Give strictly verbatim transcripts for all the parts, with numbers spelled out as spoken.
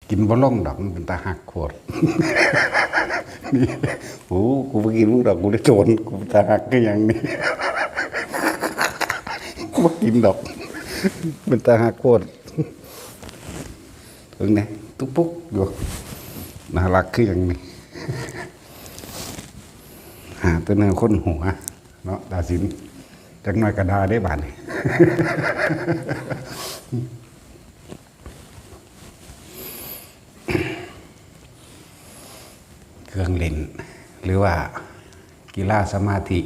กินบ่ลงดอก มันเป็นตาฮักโพด นี่ โอ้ กูบ่กินมึงดอก กูได้โดน กูเป็นตาฮักคือหยังนี่ กูบ่กินดอก เป็นตาฮักโพด เบิ่งแหน่ ตุ๊กปุ๊กอยู่ น่ารักคือหยังนี่ หาแต่แนวคนหัว เนาะ ตาสิน จักหน่อยก็ด่าได้บาดนี้ เครื่องเล่น หรือว่ากีฬาสมาธิ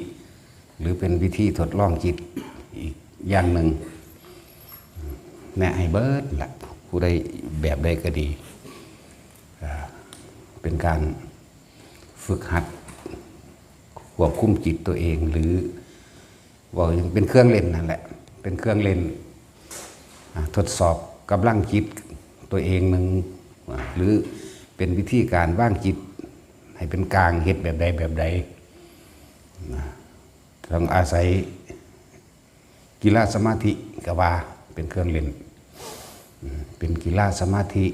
หรือเป็นวิธีทดลองจิตอีกอย่างหนึ่ง แนะให้เบิดละ ผู้ใดแบบใดก็ดี อ่า เป็นการฝึกหัด ควบคุมจิตตัวเอง หรือ ว่ายังเป็นเครื่องเล่นนั่นแหละ เป็นเครื่องเล่น อ่า ทดสอบกำลังจิตตัวเองหนึ่ง อ่า หรือเป็นวิธีการวางจิต ให้เป็นกลาง เฮ็ดแบบใดแบบใด นะ ต้องอาศัยกีฬาสมาธิก็ว่าเป็นเครื่องเล่น อืม เป็นกีฬาสมาธิ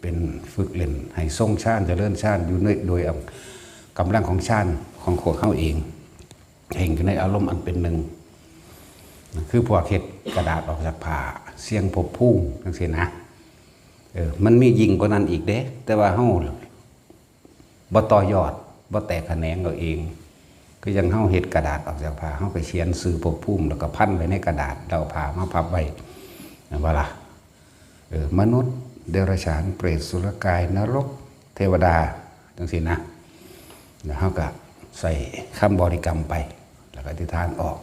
เป็นฝึกเล่น ให้ทรงฌาน เจริญฌาน อยู่ใน โดยเอากำลังของฌานของพวกเฮาเอง เพ่งอยู่ในอารมณ์อันเป็นหนึ่ง คือพวกเฮ็ดกระดาษออกจากผ้า เสี่ยงภพภูมิจังซี้นะ เออ มันมียิ่งกว่านั้นอีกเด้ แต่ว่าเฮาบ่ต่อยอด บ่แตกแขนงเอาเอง คือจั่งเฮาเฮ็ดกระดาษออกจากผ้า เฮาก็เขียนชื่อภพภูมิ แล้วก็พันไว้ในกระดาษ แล้วเอาผ้ามาพับไว้ แม่นบ่ล่ะ? เออ มนุษย์ เดรัจฉาน เปรต สุรกาย นรก เทวดา จังซี้นะ แล้วเฮาก็ใส่คำบริกรรมไป แล้วก็อธิษฐานออก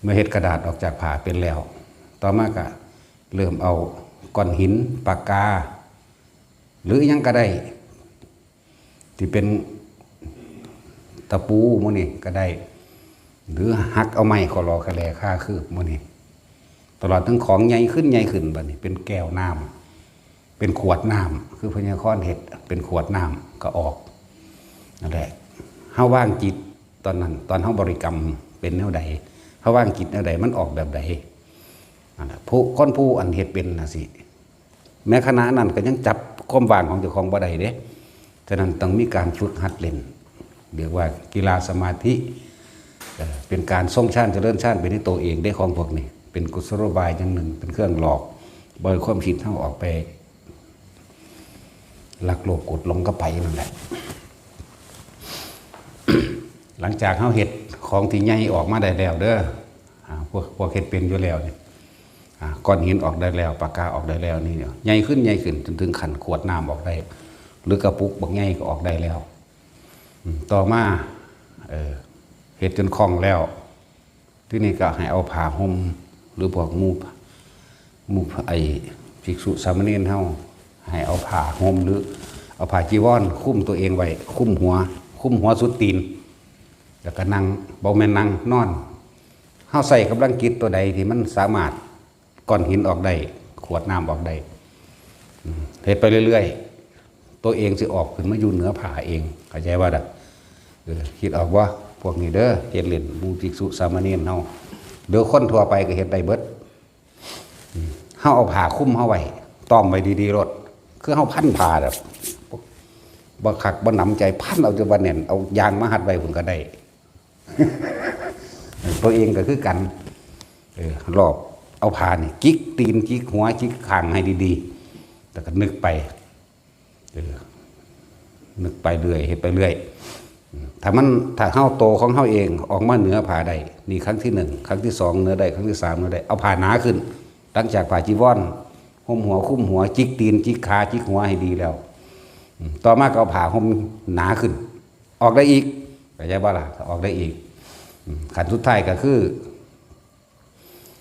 เมื่อเฮ็ดกระดาษออกจากผ้าเป็นแล้ว ต่อมาก็เริ่มเอาก้อนหิน ปากกา หรืออิหยังก็ได้ ที่เป็นตะปูหมู่นี้ก็ได้ หรือหักเอาไม้ขอลอขะแลคาคืบหมู่นี้ ตลอดทั้งของใหญ่ขึ้นใหญ่ขึ้น บัดนี้เป็นแก้วน้ำ เป็นขวดน้ำ คือพญาคอนเฮ็ดเป็นขวดน้ำก็ออก นั่นแหละ เฮาวางจิตตอนนั้น ตอนเฮาบริกรรมเป็นแนวใด เฮาวางจิตแนวใด มันออกแบบใด นั่นแหละ ผู้ คนผู้อันเฮ็ดเป็นน่ะสิ แม้ขณะนั้นก็ยังจับความว่างของเจ้าของบ่ได้เด้ ฉะนั้นต้องมีการฝึกหัดเล่น เรียกว่ากีฬาสมาธิ เอ่อ เป็นการทรงฌาน เจริญฌานไปในตัวเองเด้ ของพวกนี้ เป็นกุศโลบายอย่างหนึ่ง เป็นเครื่องหลอก บ่ให้ความคิดเฮาออกไป ลักโลภโกรธหลงกับไผนั่นแหละ หลังจากเฮาเฮ็ดของที่ใหญ่ออกมาได้แล้วเด้อ อ่า พวก พวกเฮ็ดเป็นอยู่แล้วนี่ อ่า ก้อนหินออกได้แล้ว ปากกาออกได้แล้วนี่ ใหญ่ขึ้น ใหญ่ขึ้น จนถึงขั้นขวดน้ำออกได้ หรือกระปุกบักใหญ่ก็ออกได้แล้ว อืม ต่อมา เอ่อ เฮ็ดจนคล่องแล้ว ทีนี้ก็ให้เอาผ้าห่ม หรือพวกหมู่ หมู่ ไอ้ภิกษุสามเณรเฮา ให้เอาผ้าห่ม หรือเอาผ้าจีวรคลุมตัวเองไว้ คลุมหัว คลุมหัวสุดตีน แล้วก็นั่ง บ่แม่นนั่ง นอน เฮาใส่กำลังจิตตัวใดที่มันสามารถ ก้อนหินออกได้ ขวดน้ำออกได้ อืม เฮ็ดไปเรื่อยๆ ตัวเองสิออกขึ้นมาอยู่เหนือผ้าเอง เข้าใจบ่ล่ะ? เออ คิดออกบ่? พวกนี้เด้อ เฮ็ดเล่น หมู่ภิกษุสามเณรเฮา เดี๋ยวคนทั่วไปก็เฮ็ดได้เบิด อืม เฮาเอาผ้าคลุมเฮาไว้ ต้อมไว้ดีๆโลด คือเฮาพันผ้าแบบ บ่คักบ่หนำใจ พันเอาจนว่าแน่น เอายางมาฮัดไว้พุ้นก็ได้ ตัวเองก็คือกัน เออ รอบ เอาผ้านี่จิกตีน จิกหัว จิกข้างให้ดีๆ แล้วก็นึกไป เออ นึกไปเรื่อย เฮ็ดไปเรื่อย ถ้ามัน ถ้าเฮา โตของเฮาเองออกมาเหนือผ้าได้ นี่ครั้งที่หนึ่ง ครั้งที่สองเหนือได้ ครั้งที่สามเหนือได้ เอาผ้าหนาขึ้น หลังจากผ้าจีวรห่มหัว คลุมหัว จิกตีน จิกขา จิกหัวให้ดีแล้ว อืม ต่อมาก็เอาผ้าห่มหนาขึ้น ออกได้อีก เข้าใจบ่ล่ะ? ออกได้อีก อืม ขั้นสุดท้ายก็คือ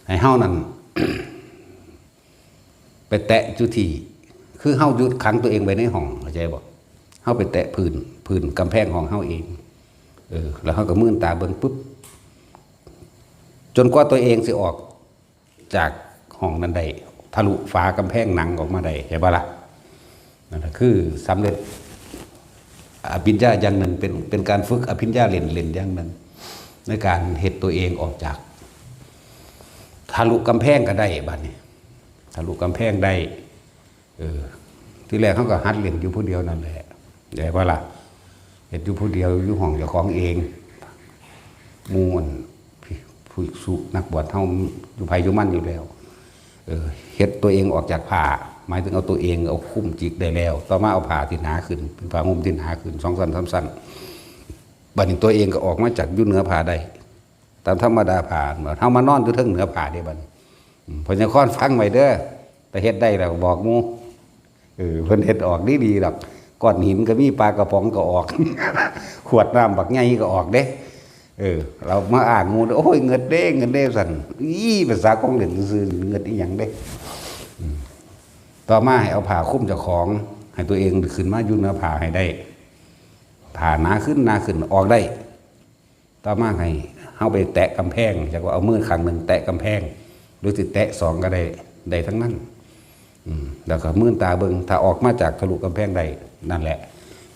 ให้เฮานั่น ไปแตะจุดที่ คือเฮาหยุดขังตัวเองไว้ในห้อง เข้าใจบ่? เฮาไปแตะพื้น พื้นกำแพงห้องเฮาเอง เออ แล้วเฮาก็มืนตาเบิ่งปุ๊บ จนกว่าตัวเองสิออกจากห้องนั้นได้ ทะลุฝากำแพงหนังออกมาได้ เข้าใจบ่ล่ะ? นั่นแหละคือสำเร็จอภิญญาอย่างหนึ่ง เป็น เป็นการฝึกอภิญญาเล่นๆอย่างหนึ่ง ในการเฮ็ดตัวเองออกจาก ทะลุกำแพงก็ได้บัดนี้ ทะลุกำแพงได้ เออ ทีแรกเขาก็หัดเล่นอยู่ผู้เดียวนั่นแหละ ได้บ่ล่ะ เฮ็ดอยู่ผู้เดียวอยู่ห้องเจ้าของเอง หมู่อันผู้ภิกษุนักบวชเฮาอยู่ไผอยู่มันอยู่แล้ว เออ เฮ็ดตัวเองออกจากผ้า หมายถึงเอาตัวเองเอาคลุมจิกได้แล้ว ต่อมาเอาผ้าที่หนาขึ้น เป็นผ้าห่มที่หนาขึ้น สองชั้น สามชั้น บัดนี้ตัวเองก็ออกมาจากอยู่เหนือผ้าได้ ตามธรรมดาผ้า เฮามานอนอยู่เทิงเหนือผ้าเด้บัดนี้ อืม พญาคอนฟังไว้เด้อ แต่เฮ็ดได้แล้วบอกหมู่ เออ เพิ่นเฮ็ดออกดีๆดอก ก้อนหินก็มี ปลากระป๋องก็ออก ขวดน้ำบักใหญ่ก็ออกเด้ เออ เรามาอ้างหมู่ "โอ้ย เงิดเด้ เงิดเด้" ซั่น อีภาษาของเล่นซื่อๆ เงิดอีหยังเด้ อืม ต่อมาให้เอาผ้าคลุมเจ้าของ ให้ตัวเองขึ้นมาอยู่เหนือผ้าให้ได้ ผ้าหนาขึ้น หนาขึ้น ออกได้ ต่อมาให้เฮาไปแตะกำแพง จักว่าเอามือข้างหนึ่งแตะกำแพง หรือสิแตะสองก็ได้ ได้ทั้งนั้น อืม แล้วก็มืนตาเบิ่ง ถ้าออกมาจากทะลุกำแพงได้ นั่นแหละ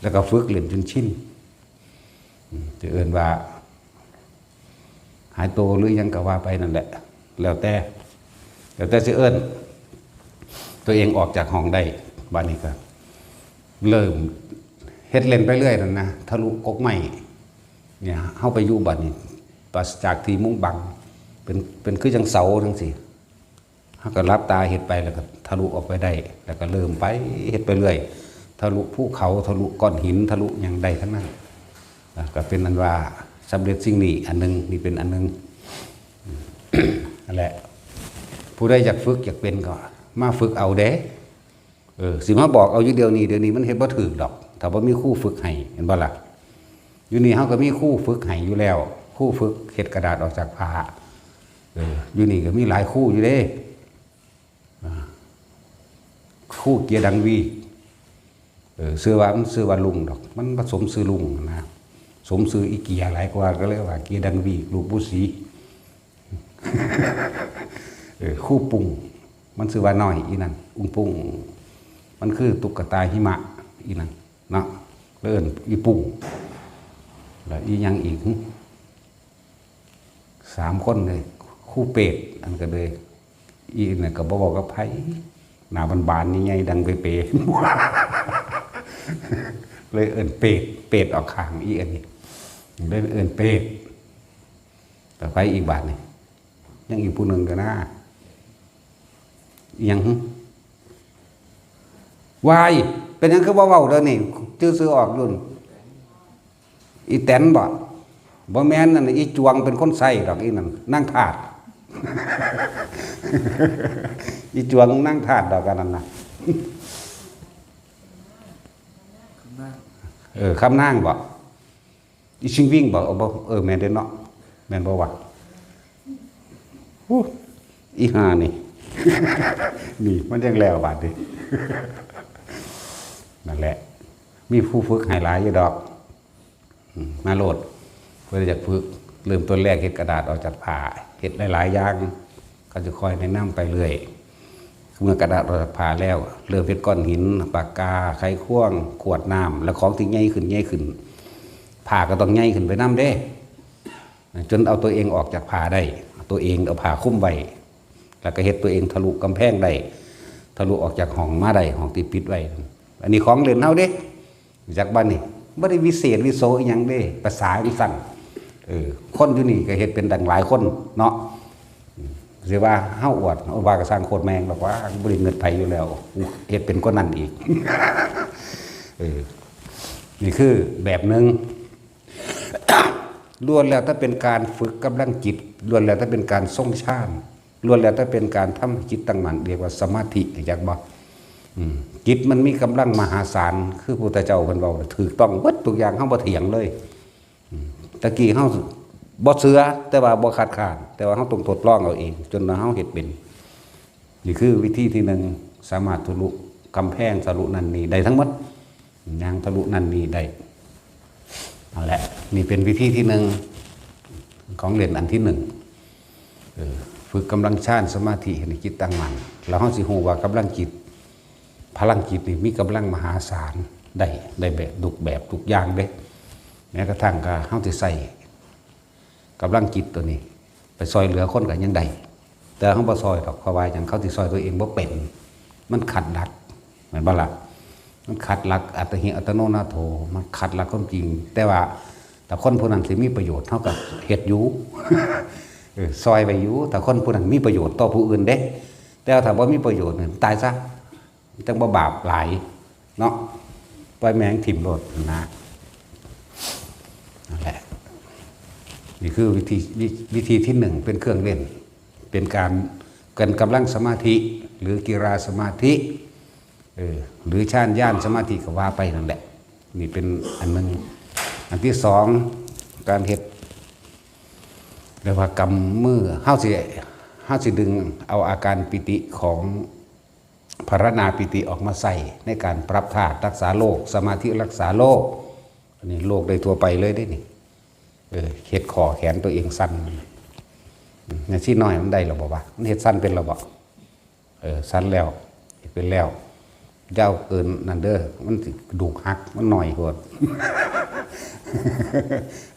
แล้วก็ฝึกเล่นจนชิน อืม สิเอิ้นว่า หายตัวหรือหยังก็ว่าไปนั่นแหละ แล้วแต่ แล้วแต่สิเอิ้น ตัวเองออกจากห้องได้ บัดนี้ก็เริ่มเฮ็ดเล่นไปเรื่อยนั่นนะ ทะลุกกไม้เนี่ย เฮาไปอยู่บัดนี้ ปราศจากที่มุงบัง เป็น เป็นคือจั่งเสาจั่งซี้ เฮาก็หลับตาเฮ็ดไป แล้วก็ทะลุออกไปได้ แล้วก็เริ่มไป เฮ็ดไปเรื่อย ทะลุภูเขา ทะลุก้อนหิน ทะลุหยังได้ทั้งนั้น อ่ะ ก็เป็นอันว่าสำเร็จสิ่งนี้อันหนึ่ง นี่เป็นอันหนึ่ง นั่นแหละ ผู้ใดอยากฝึกอยากเป็นก็มาฝึกเอาเด้ เออ สิมาบอกเอาอยู่เดี๋ยวนี้ เดี๋ยวนี้มันเฮ็ดบ่ถูกดอก ถ้าบ่มีครูฝึกให้ เห็นบ่ล่ะ อยู่นี่เฮาก็มีครูฝึกให้อยู่แล้ว ครูฝึกเฮ็ดกระดาษออกจากผ้า เออ อยู่นี่ก็มีหลายครูอยู่เด้ อ่า ครูเกียรติดังวี เออ ชื่อว่า มันชื่อว่าลุงดอก มันบ่สมชื่อลุงนะ สมชื่ออีเกียหลายกว่า ก็เลยว่าเกียรติดังวี ลูกปู่ศรี เออ ครูปุ้ง มันชื่อว่าน้อยอีนั่น อุ้งปุ้ง มันคือตุ๊กตาหิมะอีนั่นเนาะ เอิ้นอีปุ้ง แล้วอีหยังอีกหึ สามคนเลย ครูเปรต อันก็เลย อีนั่นก็บ่เว้ากับไผ หน้าบานๆ ใหญ่ๆ ดังเปๆ เลยเอิ้นเปรต เปรตออกข้าง อีอันนี้ เลยเอิ้นเปรต ต่อไปอีกบาดนี่ ยังอีกผู้หนึ่งก็นะ อีหยังหึ วาย เป็นหยังคือบ่เว้าเด้อนี่ จื่อชื่อออกอยู่นี่ อีแตนบ่ บ่แม่นนั่นน่ะ อีจวงเป็นคนใส่ดอก อีนั่น นางทาส อีจวงนางทาสดอกอันนั้นน่ะ เออ คำนางบ่ อีชิงวิ่งบ่ เออ บ่ เออ แม่นเด้เนาะ แม่นบ่วะ อู้ อีห่านี่ นี่มันยังแล้วบาดนี้ นั่นแหละ มีผู้ฝึกให้หลายอยู่ดอก อืม มาโลด เพื่ออยากฝึก เริ่มต้นแรกเฮ็ดกระดาษออกจากผ้า เฮ็ดหลายๆ อย่าง เขาจะคอยแนะนำไปเรื่อย เมื่อกระดาษออกจากผ้าแล้ว เริ่มเฮ็ดก้อนหิน ปากกา ไขควง ขวดน้ำ แล้วของที่ใหญ่ขึ้น ใหญ่ขึ้น ผ้าก็ต้องใหญ่ขึ้นไปนำเด้ จนเอาตัวเองออกจากผ้าได้ ตัวเองเอาผ้าคลุมไว้ แล้วก็เฮ็ดตัวเองทะลุกำแพงได้ ทะลุออกจากห้องมาได้ ห้องที่ปิดไว้ อันนี้ของเล่นเฮาเด้ จากบ้านนี่ บ่ได้วิเศษวิโสอิหยังเด้ ภาษาจั่งซั่น เออ คนอยู่นี่ก็เฮ็ดเป็นตั้งหลายคนเนาะ สิว่าเฮาอวด เฮาว่าก็สร้างโคตรแม่งดอกว่า บ่ได้เงินไผอยู่แล้ว กูเฮ็ดเป็นกว่านั้นอีก เออ นี่คือแบบหนึ่ง ล้วนแล้วแต่เป็นการฝึกกำลังจิต ล้วนแล้วแต่เป็นการทรงฌาน ล้วนแล้วแต่เป็นการทำให้จิตตั้งมั่น เรียกว่าสมาธิ จักบ่ อืม จิตมันมีกำลังมหาศาล คือพระพุทธเจ้าเพิ่นเว้า ถูกต้องเบิดทุกอย่าง เฮาบ่เถียงเลย อืม ตะกี้เฮาบ่เชื่อ แต่ว่าบ่คัดค้าน แต่ว่าเฮาต้องทดลองเอาเอง จนว่าเฮาเฮ็ดเป็น นี่คือวิธีที่หนึ่ง สามารถทะลุกำแพง ทะลุนั่นนี่ได้ทั้งหมด ย่างทะลุนั่นนี่ได้ นั่นแหละ นี่เป็นวิธีที่หนึ่ง ของเล่นอันที่หนึ่ง เออ ฝึกกำลังฌานสมาธิให้จิตตั้งมั่น แล้วเฮาสิฮู้ว่ากำลังจิต พลังจิตนี่มีกำลังมหาศาล ได้ ได้แบบทุกแบบทุกอย่างเด้ แม้กระทั่งก็เฮาสิใช้กำลังจิตตัวนี้ ไปซอยเหลือคนก็ยังได้ แต่เฮาบ่ซอยดอก เพราะว่าหยัง เขาสิซอยตัวเองบ่เป็น มันขัดหลัก แม่นบ่ล่ะ มันขัดหลักอัตตาหิอัตโนนาโถ มันขัดหลักความจริง แต่ว่าถ้าคนผู้นั้นสิมีประโยชน์ เฮาก็เฮ็ดอยู่ เออ ซอยไว้อยู่ ถ้าคนผู้นั้นมีประโยชน์ต่อผู้อื่นเด้ แต่ว่าถ้าบ่มีประโยชน์เนี่ย ตายซะ จั่งบ่บาปหลายเนาะ ปล่อยแม่งถิ่มโลดนะ นั่นแหละ นี่คือวิธี วิ- วิธีที่หนึ่ง เป็นเครื่องเล่น เป็นการ เป็นกำลังสมาธิ หรือกีฬาสมาธิ เออ หรือฌานญาณสมาธิก็ว่าไปนั่นแหละ นี่เป็นอันหนึ่ง อันที่สอง การเฮ็ด เรียกว่ากำมือ เฮาสิ เฮาสิดึงเอาอาการปีติของ ภาวนาปีติออกมาใส่ในการปรับธาตุรักษาโรค สมาธิรักษาโรค อันนี้โรคได้ทั่วไปเลยเด้นี่ เออ เฮ็ดข้อแขนตัวเองสั่น นาทีน้อยมันได้หรอบ่วะ มันเฮ็ดสั่นเป็นหรอบ่ เออ สั่นแล้ว เป็นแล้ว อย่าเอาเกินนั่นเด้อ มันสิกระดูกหัก มันน้อยโพด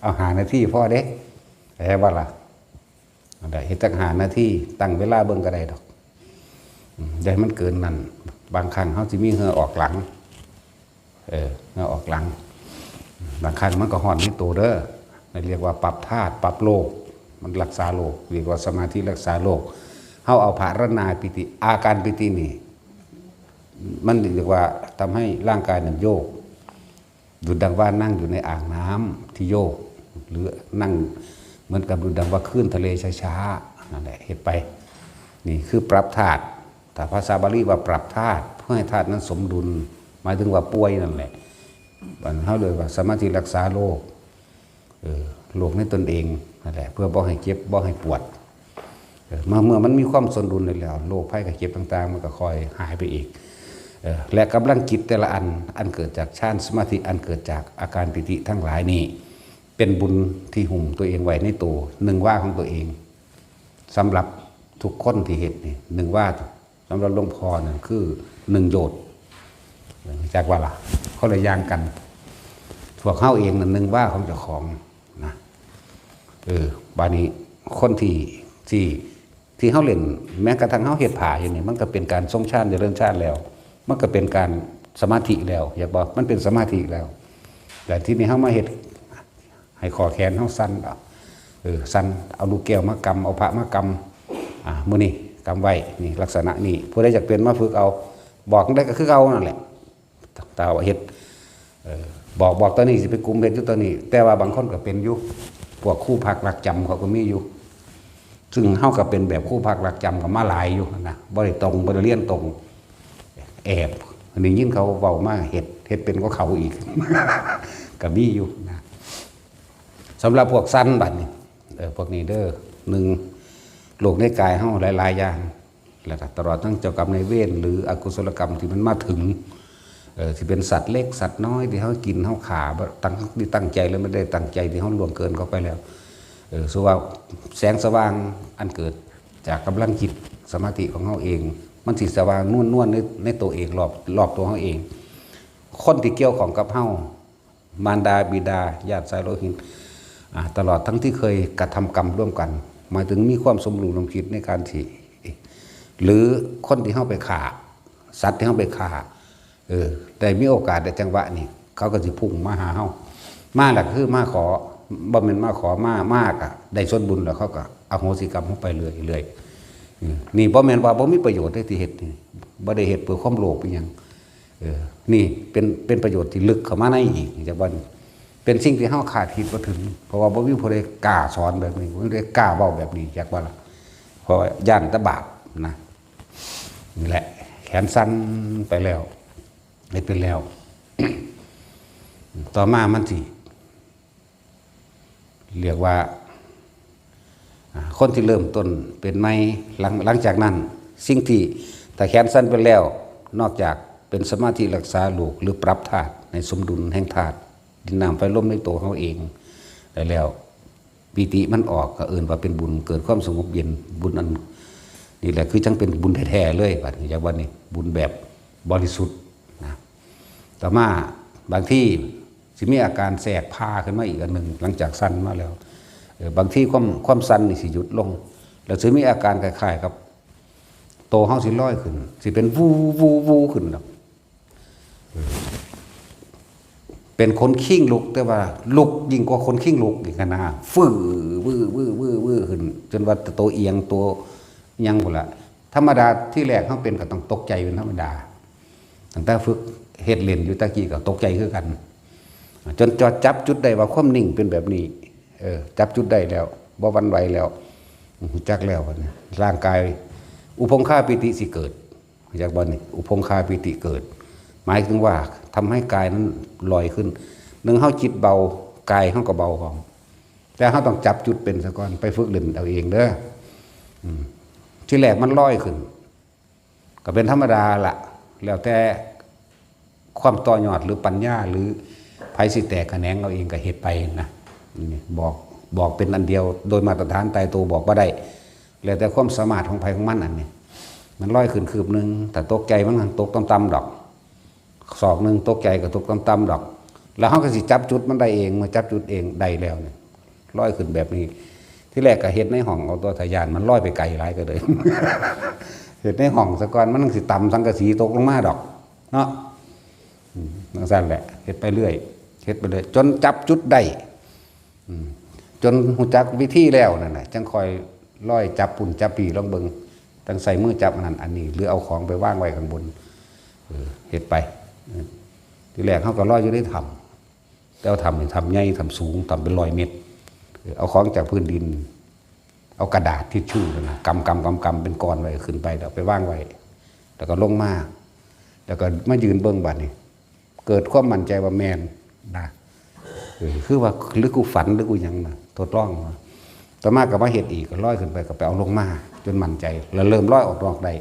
เอาห้านาทีพอเด้ เข้าใจบ่ล่ะ นั่นแหละ เฮ็ดจักห้านาที ตั้งเวลาเบิ่งก็ได้ดอก อืม อย่าให้มันเกินนั่น บางครั้งเฮาสิมีเหงื่อออกหลัง เออ เหงื่อออกหลัง บางครั้งมันก็ฮ้อนในตัวเด้อ นั่นเรียกว่าปรับธาตุ ปรับโรค มันรักษาโรค เรียกว่าสมาธิรักษาโรค เฮาเอาภาวนาปีติ อาการปีตินี่ มันเรียกว่าทำให้ร่างกายนั้นโยก ดุจดังว่านั่งอยู่ในอ่างน้ำที่โยก หรือนั่งเหมือนกับดุจดังว่าคลื่นทะเลช้าๆ นั่นแหละ เฮ็ดไป นี่คือปรับธาตุ ถ้าภาษาบาลีว่าปรับธาตุ เพื่อให้ธาตุนั้นสมดุล หมายถึงว่าป่วยนั่นแหละ อันเฮาเรียกว่าสมาธิรักษาโรค เออ โรคในตนเองนั่นแหละ เพื่อบ่ให้เจ็บ บ่ให้ปวด เออ เมื่อ เมื่อมันมีความสมดุลแล้ว โรคภัยไข้เจ็บต่างๆ มันก็ค่อยหายไปเอง เออ และกำลังจิตแต่ละอัน อันเกิดจากฌานสมาธิ อันเกิดจากอาการปีติทั้งหลายนี่ เป็นบุญที่หุ้มตัวเองไว้ในตัว หนึ่งวาของตัวเอง สำหรับทุกคนที่เฮ็ดนี่ หนึ่งวา สำหรับหลวงพ่อนั่นคือหนึ่งโยชน์ จักว่าล่ะ คนละอย่างกัน พวกเฮาเองนั่นหนึ่งวาของเจ้าของนะ เออ บาดนี้คนที่ ที่ ที่เฮาเล่น แม้กระทั่งเฮาเฮ็ดผ้าอยู่นี่ มันก็เป็นการทรงฌานเจริญฌานแล้ว มันก็เป็นการสมาธิแล้ว อยากบอกมันเป็นสมาธิแล้ว แต่ที่นี่เฮามาเฮ็ด ให้ข้อแขนเฮาสั่น เออ สั่น เอาลูกแก้วมากำ เอาพระมากำ อ่า มื้อนี้กำไว้ นี่ลักษณะนี้ ผู้ใดอยากเป็นมาฝึกเอา บอกได้ก็คือเอานั่นแหละ ตาว่าเฮ็ด เออ บอก บอกตอนนี้สิไปกุมเฮ็ดอยู่ตอนนี้ แต่ว่าบางคนก็เป็นอยู่ พวกครูพักรักจำเขาก็มีอยู่ ซึ่งเฮาก็เป็นแบบครูพักรักจำก็มาหลายอยู่นะ บ่ได้ตรง บ่ได้เรียนตรง แอบ ได้ยินเขาเว้ามาเฮ็ด เฮ็ดเป็นกว่าเขาอีก ก็มีอยู่นะ สำหรับพวกสั่นบัดนี้ เออ พวกนี้เด้อ หนึ่ง โรคในกายเฮาหลายๆ อย่าง แล้วก็ตลอดทั้งเจ้ากรรมนายเวร หรืออกุศลกรรมที่มันมาถึง เออ ที่เป็นสัตว์เล็กสัตว์น้อยที่เฮากินเฮาฆ่า บ่ตั้ง ที่ตั้งใจหรือไม่ได้ตั้งใจที่เฮาล่วงเกินเขาไปแล้ว เออ สมมุติว่าแสงสว่างอันเกิดจากกำลังจิตสมาธิของเฮาเอง มันสิสว่างนวลๆ ใน ในตัวเอง รอบ รอบตัวเฮาเอง คนที่เกี่ยวข้องกับเฮา มารดาบิดา ญาติสายโลหิต อ่า ตลอดทั้งที่เคยกระทำกรรมร่วมกัน หมายถึงมีความสมรู้ร่วมคิดในการที่ หรือคนที่เฮาไปฆ่า สัตว์ที่เฮาไปฆ่า เออ ได้มีโอกาสได้จังหวะนี่ เขาก็สิพุ่งมาหาเฮา มาล่ะคือมาขอ บ่แม่นมาขอ มา มาก็ได้ส่วนบุญแล้วเขาก็อโหสิกรรมเฮาไปเรื่อยๆ อืม นี่บ่แม่นว่าบ่มีประโยชน์เด้ที่เฮ็ดนี่ บ่ได้เฮ็ดเพื่อความโลภอิหยัง เออ นี่เป็น เป็นประโยชน์ที่ลึกเข้ามาในอีก จักว่านี่ เป็นสิ่งที่เฮาคาดคิดบ่ถึง เพราะว่าบ่มีผู้ใดกล้าสอนแบบนี้ บ่มีผู้ใดกล้าเว้าแบบนี้ จักว่าล่ะ เพราะว่าย้านแต่บาปนะ นี่แหละ แขนสั่นไปแล้ว เฮ็ดไปแล้ว ต่อมามันสิ เรียกว่า อ่า คนที่เริ่มต้นเป็นใหม่ หลัง หลังจากนั้น สิ่งที่ ถ้าแขนสั่นไปแล้ว นอกจากเป็นสมาธิรักษาโรค หรือปรับธาตุในสมดุลแห่งธาตุ ดินน้ำไฟลมในตัวเฮาเอง ได้แล้ว ปีติมันออก ก็เอิ้นว่าเป็นบุญ เกิดความสงบเย็น บุญอัน นี่แหละคือจั่งเป็นบุญแท้ๆ เลย บัดนี้ จักว่านี่ บุญแบบบริสุทธิ์นะ ต่อมาบางทีสิมีอาการแทรกพาขึ้นมาอีกอันหนึ่ง หลังจากสั่นมาแล้ว เออ บางทีความ ความสั่นนี่สิหยุดลง แล้วสิมีอาการคล้ายๆ กับโตเฮาสิลอยขึ้น สิเป็น วู วู วู ขึ้นดอก เออ เป็นคนคิงลุก แต่ว่าลุกยิ่งกว่าคนคิงลุกอีกนะ ฟื้อวื้อวื้อวื้อวื้อขึ้น จนว่าตัวเอียงตัวหยังพุ้นละ ธรรมดาที่แรกเขาเป็นก็ต้องตกใจเป็นธรรมดา ตั้งแต่ฝึกเฮ็ดเล่นอยู่ตะกี้ก็ตกใจคือกัน จนจอดจับจุดได้ว่าความนิ่งเป็นแบบนี้ เออ จับจุดได้แล้ว บ่หวั่นไหวแล้ว รู้จักแล้วบัดนี้ ร่างกาย อุพงคาปีติสิเกิด รู้จักบ่นี่ อุพงคาปีติเกิด หมายถึงว่าทำให้กายนั้นลอยขึ้น หนึ่ง เฮาจิตเบา กายเฮาก็เบาพร้อม แต่เฮาต้องจับจุดเป็นซะก่อน ไปฝึกเล่นเอาเองเด้อ อืม ที่แรกมันลอยขึ้น ก็เป็นธรรมดาละ แล้วแต่ความต่อยอดหรือปัญญา หรือไผสิแตกแขนงเอาเองก็เฮ็ดไปนะ นี่บอก บอกเป็นอันเดียว โดยมาตรฐานตายตัวบอกบ่ได้ แล้วแต่ความสามารถของไผของมันอันนี้ มันลอยขึ้นคืบหนึ่ง ถ้าตกใจมันตกต่ำๆดอก ศอกหนึ่งตกใจก็ตกต่ำๆดอก แล้วเฮาก็สิจับจุดมันได้เอง เมื่อจับจุดเองได้แล้วนี่ ลอยขึ้นแบบนี้ ที่แรกก็เฮ็ดในห้องเอาตัว ถ้าย้านมันลอยไปไกลหลายก็เลย เฮ็ดในห้องซะก่อน มันสิต่ำสังกะสีตกลงมาดอก เนาะ อืม จั่งซั้นแหละ เฮ็ดไปเรื่อย เฮ็ดไปเรื่อย จนจับจุดได้ อืม จนรู้จักวิธีแล้วนั่นแหละ จั่งค่อยลอยจับพุ้นจับพี้ลองเบิ่ง จั่งใส่มือจับอันนั้นอันนี้ หรือเอาของไปวางไว้ข้างบน เออ เฮ็ดไป เออ ที่แรกเฮาก็ลอยอยู่ในถ้ำ แต่ว่าถ้ำนี่ถ้ำใหญ่ ถ้ำสูง ถ้ำเป็นร้อยเมตร เออ เอาของจากพื้นดิน เอากระดาษทิชชู่นั่นนะ กำกำกำกำเป็นก้อนไว้ ขึ้นไป แล้วไปวางไว้ แล้วก็ลงมา แล้วก็มายืนเบิ่งบัดนี้ เกิดความมั่นใจว่าแม่นนะ เออ คือว่า หรือกูฝัน หรือกูหยังนะ ทดลองนะ ต่อมาก็มาเฮ็ดอีก ก็ลอยขึ้นไป ก็ไปเอาลงมา จนมั่นใจ แล้วเริ่มลอยออกนอกได้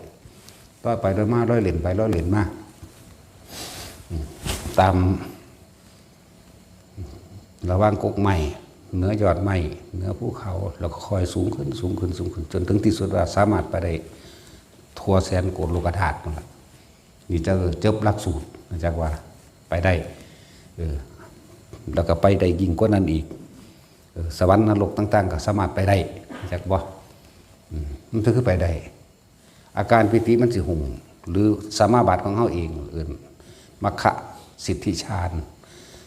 ลอยไปลอยมา ลอยเล่นไปลอยเล่นมา อืม ตาม ระหว่างกกไม้ เหนือยอดไม้ เหนือภูเขา แล้วก็ค่อยสูงขึ้น สูงขึ้น สูงขึ้น จนถึงที่สุดว่าสามารถไปได้ทั่วแสนโกฏโลกธาตุนั่นแหละ นี่จะจบหลักสูตร จักว่าไปได้ เออ แล้วก็ไปได้ยิ่งกว่านั้นอีก เออ สวรรค์นรกต่างๆ ก็สามารถไปได้ จักบ่ อืม มันก็คือไปได้ อาการปีติมันสิหุ้ม หรือสมาบัติของเฮาเอง เอิ้นมัคคสิทธิฌาน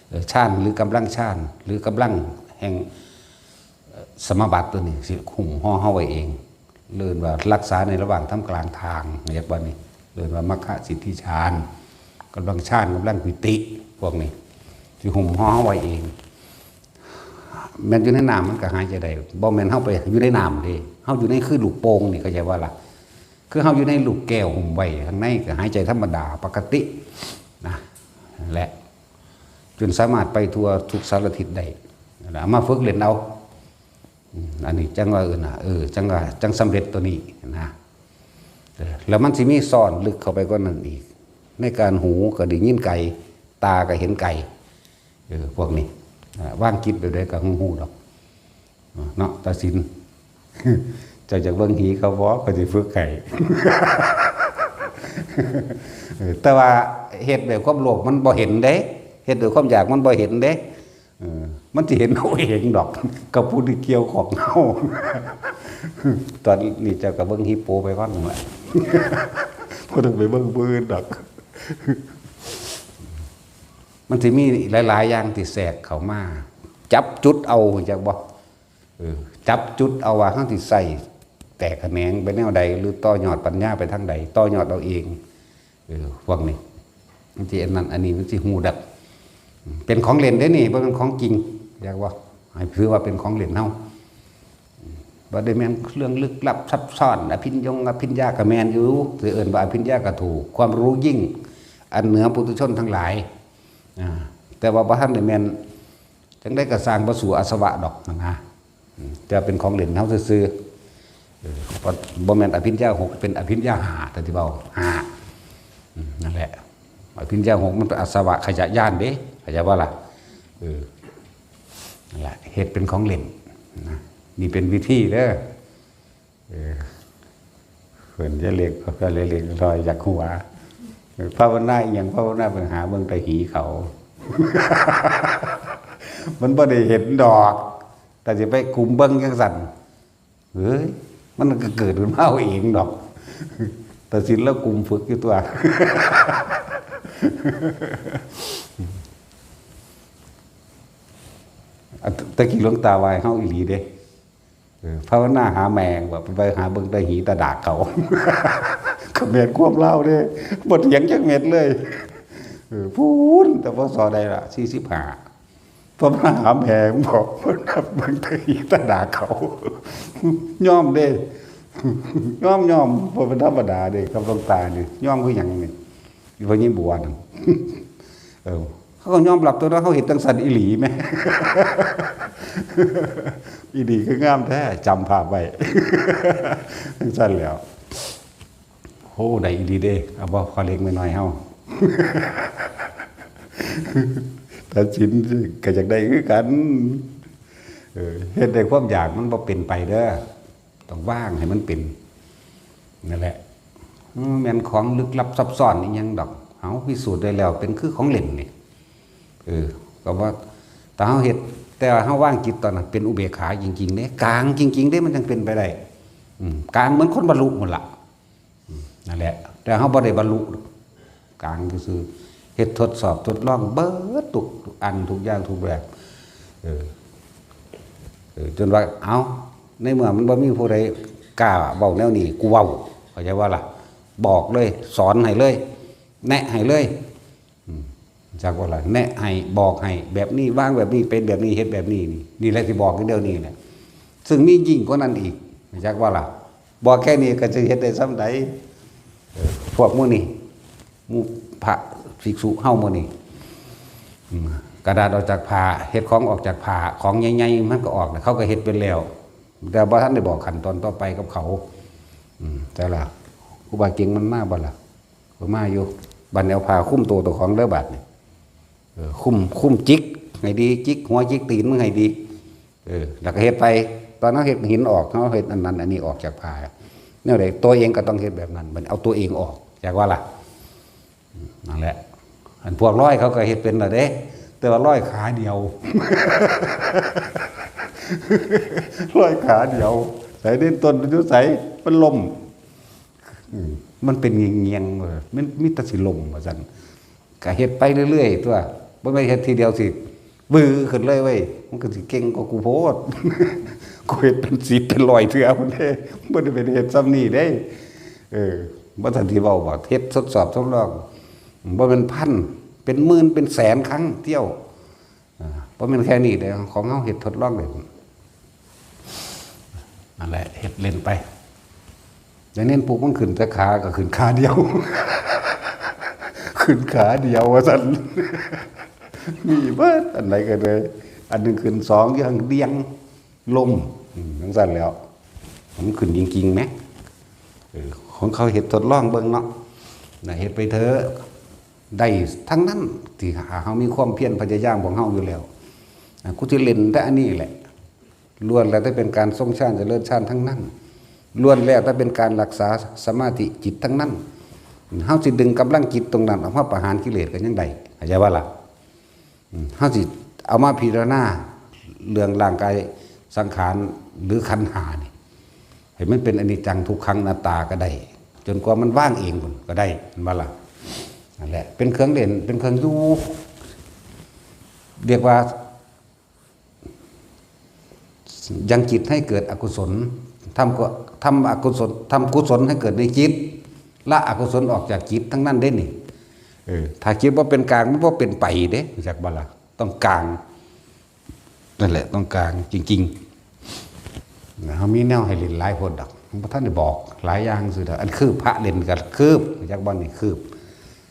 เอ่อ ฌานหรือกำลังฌาน หรือกำลังแห่ง เอ่อ สมาบัติตัวนี้สิหุ้มห่อเฮาไว้เอง เอิ้นว่ารักษาในระหว่างท่ามกลางทาง เรียกว่านี่ เอิ้นว่ามัคคสิทธิฌาน กำลังฌาน กำลังปีติ พวกนี้สิหุ้มห่อเฮาไว้เอง แม่นอยู่ในน้ำมันก็หายใจได้ บ่แม่นเฮาไปอยู่ในน้ำเด้ เฮาอยู่ในคือลูกโป่งนี่ เข้าใจบ่ล่ะ คือเฮาอยู่ในลูกแก้วหุ้มไว้ข้างในก็หายใจธรรมดาปกตินะ นั่นแหละ จนสามารถไปทั่วทุกสารทิศได้ นั่นแหละ เอามาฝึกเล่นเอา อืม อันนี้จั่งว่า เออนะ เออ จั่งว่า จั่งสำเร็จตัวนี้นะ เออ แล้วมันสิมีซ่อนลึกเข้าไปกว่านั้นอีก ในการหูก็ได้ยินไกล ตาก็เห็นไกล เออ พวกนี้ อ่า วางจิตแบบใดก็ฮู้ดอก เนาะ ตาสิน เจ้าอยากเบิ่งหีเขาบ่ เขาสิฝึกให้ เออ แต่ว่าเฮ็ดด้วยความโลภมันบ่เห็นเด้ เฮ็ดด้วยความอยากมันบ่เห็นเด้ เออ มันสิเห็นเอาเองดอก กับผู้ที่เกี่ยวของเฮา ตอนนี้เจ้าก็เบิ่งหีโปไปก่อนนั่นแหละ บ่ต้องไปเบิ่งผู้อื่นดอก มันสิมีหลายๆอย่างที่แทรกเข้ามา จับจุดเอา จักบ่ เออ จับจุดเอาว่าเฮาสิใส่แตกแขนงไปแนวใด หรือต่อยอดปัญญาไปทางใด ต่อยอดเอาเอง เออ พวกนี้ มันสิอันนั้นอันนี้ มันสิฮู้ดัก เป็นของเล่นเด้นี่ บ่เป็นของจริง อยากว่า ให้ถือว่าเป็นของเล่นเฮา บ่ได้แม่นเรื่องลึกลับซับซ้อน อภิญญงอภิญญาก็แม่นอยู่ สิเอิ้นว่าอภิญญาก็ถูก ความรู้ยิ่ง อันเหนือปุถุชนทั้งหลาย อ่า แต่ว่าบ่ทันได้แม่น จั่งใดก็สร้างบ่สู้อาสวะดอกนะ อืม แต่เป็นของเล่นเฮาซื่อๆ เออ บ่ บ่แม่นอภิญญาหก เป็นอภิญญาห้า แต่ที่เว้า ห้า อืม นั่นแหละ อภิญญาหก มันเป็นอาสวะขยะญาณเด้ เข้าใจบ่ล่ะ เออ นั่นแหละ เฮ็ดเป็นของเล่นนะ นี่เป็นวิธีเด้อ เออ เพิ่นจะเล็กก็เล็กน้อยอยากหัว ภาวนาอีหยัง ภาวนาไปหาเบิ่งแต่หีเขา มันบ่ได้เห็นดอก แต่สิไปกุมเบิ่งจั่งซั้น เฮ้ย มันก็เกิดขึ้นมาเอาเองดอก แต่สินแล้วกุมฝึกอยู่ตัว อันตะกี้หลวงตาว่าให้เฮาอีหลีเด้ เออ ภาวนาหาแม่ง ว่าไปหาเบิ่งแต่หีแต่ดากเขา ก็แม่นความลาวเด้ บ่เถียงจักเม็ดเลย เออ พู้น แต่ พ.ศ. ใดล่ะ สี่สิบห้า ภาวนาหาแม่ง บอก เบิ่งแต่หีแต่ดากเขา ยอมเด้ ยอม ยอม บ่เป็นธรรมดาเด้ กับหลวงตานี่ ยอมคือหยังนี่ อีพ่อใหญ่บัวนั่น เออ เขาก็ยอมรับตัวเนาะ เขาเฮ็ดจั่งซั่นอีหลีแหม อีหลีคืองามแท้ จำภาพไว้ จั่งซั่นแหล้ว โอ้ ได้อีหลีเด้ เอาบ่ ขอเล็กน้อยเฮา ตัดสินก็อยากได้คือกัน เออ เฮ็ดได้ความอยากมันบ่เป็นไปเด้อ ต้องวางให้มันเป็น นั่นแหละ อืม แม่นของลึกลับซับซ้อนอีหยังดอก เอาพิสูจน์ได้แล้ว เป็นคือของเล่นนี่ เออ ก็ว่า แต่เฮาเฮ็ด แต่ว่าเฮาวางจิตตอนนั้นเป็นอุเบกขาจริงๆเด้ กลางจริงๆเด้ มันจั่งเป็นไปได้ อืม กลางเหมือนคนบรรลุหมดละ อืม นั่นแหละ แต่เฮาบ่ได้บรรลุ กลางซื่อๆ เฮ็ดทดสอบทดลองเบิดทุกอันทุกอย่างทุกแบบ เออ เออ จนว่า เอ้า ในเมื่อมันบ่มีผู้ใดกล้าเว้าแนวนี้ กูเว้า เข้าใจบ่ล่ะ บอกเลย สอนให้เลย แนะให้เลย อืม จักบ่ล่ะ แนะให้ บอกให้ แบบนี้ วางแบบนี้ เป็นแบบนี้ เฮ็ดแบบนี้ นี่ นี่แหละสิบอกอยู่เดี๋ยวนี้แหละ ซึ่งมียิ่งกว่านั้นอีก จักบ่ล่ะ บอกแค่นี้ก็จะเฮ็ดได้ส่ำใด เออ พวกหมู่นี่ หมู่พระภิกษุเฮาหมู่นี่ อืม กระดาษออกจากผ้า เฮ็ดของออกจากผ้า ของใหญ่ๆ มันก็ออก เขาก็เฮ็ดเป็นแล้ว แต่บ่ทันได้บอกขั้นตอนต่อไปกับเขา อืม แต่ล่ะ ครูบาเก่งมันมาบ่ล่ะ บ่มาอยู่ บัดนี้เอาผ้าคลุมตัวเจ้าของเด้อบาดนี่ เออ คลุม คลุมจิกให้ดี จิกหัวจิกตีนมึงให้ดี เออ แล้วก็เฮ็ดไป ตอนนั้นเฮ็ดหินออก เฮาเฮ็ดอันนั้นอันนี้ออกจากผ้า แนวใด ตัวเองก็ต้องเฮ็ดแบบนั้น มันเอาตัวเองออก จักว่าล่ะ นั่นแหละ อันพวกร้อยเขาก็เฮ็ดเป็นละเด้ แต่ว่าร้อยขาเดียว ร้อยขาเดียว ใส่เด่นต้นอยู่ใส มันล้ม อืม มันเป็นเงียงๆ เออ มันมีแต่สิล้มว่าซั่น ก็เฮ็ดไปเรื่อยๆ ตัว บ่แม่นเฮ็ดทีเดียวสิ วือขึ้นเลยเว้ย มันก็สิเก่งกว่ากูโพด กูเฮ็ดเป็นสิบเป็นร้อยเทื่อพุ้นเด้ บ่ได้เป็นเฮ็ดส่ำนี้เด้ เออ บ่ทันสิเว้าว่าเฮ็ดทดสอบทดลอง บ่แม่นพัน เป็นหมื่น เป็นแสนครั้งเที่ยว อ่า บ่แม่นแค่นี้เด้ ของเฮาเฮ็ดทดลองเลย นั่นแหละ เฮ็ดเล่นไป แต่เน้นปลูกมันขึ้นแต่ขาก็ขึ้นขาเดียว ขึ้นขาเดียวว่าซั่น มีเบิดอันใดก็เลย อันหนึ่งขึ้นสอง อย่างเดียง ล้ม อืม จั่งซั่นแล้ว มันขึ้นจริงๆ แหม เออ ของเขาเฮ็ดทดลองเบิ่งเนาะ น่ะ เฮ็ดไปเถอะ ได้ทั้งนั้น ที่หาเฮามีความเพียรพยายามของเฮาอยู่แล้ว อ่ะ กูสิเล่นแต่อันนี้แหละ ล้วนแล้วแต่เป็นการทรงฌานเจริญฌานทั้งนั้น ล้วนแล้วแต่เป็นการรักษาสมาธิจิตทั้งนั้น เฮาสิดึงกำลังจิตตรงนั้นออกมาประหารกิเลสก็ยังได้ เข้าใจบ่ล่ะ? อืม เฮาสิเอามาพิจารณาเรื่องร่างกายสังขารหรือขันธ์ห้านี่ ให้มันเป็นอนิจจังทุกขังอนัตตาก็ได้ จนกว่ามันว่างเองพุ้นก็ได้ แม่นบ่ล่ะ? นั่นแหละ เป็นเครื่องเล่น เป็นเครื่องอยู่ เรียกว่า ยังจิตให้เกิดอกุศล ทำก็ ทำอกุศล ทำกุศลให้เกิดในจิต ละอกุศลออกจากจิตทั้งนั้นเด้นี่ เออ ถ้าจิตบ่เป็นกลาง มันบ่เป็นไปเด้ รู้จักบ่ล่ะ? ต้องกลาง นั่นแหละ ต้องกลางจริงๆ นะ เฮามีแนวให้เล่นหลายโพดดอก บ่ทันได้บอก หลายอย่างซื่อดอก อันคืบพระเล่นก็คืบ รู้จักบ่นี่ คืบ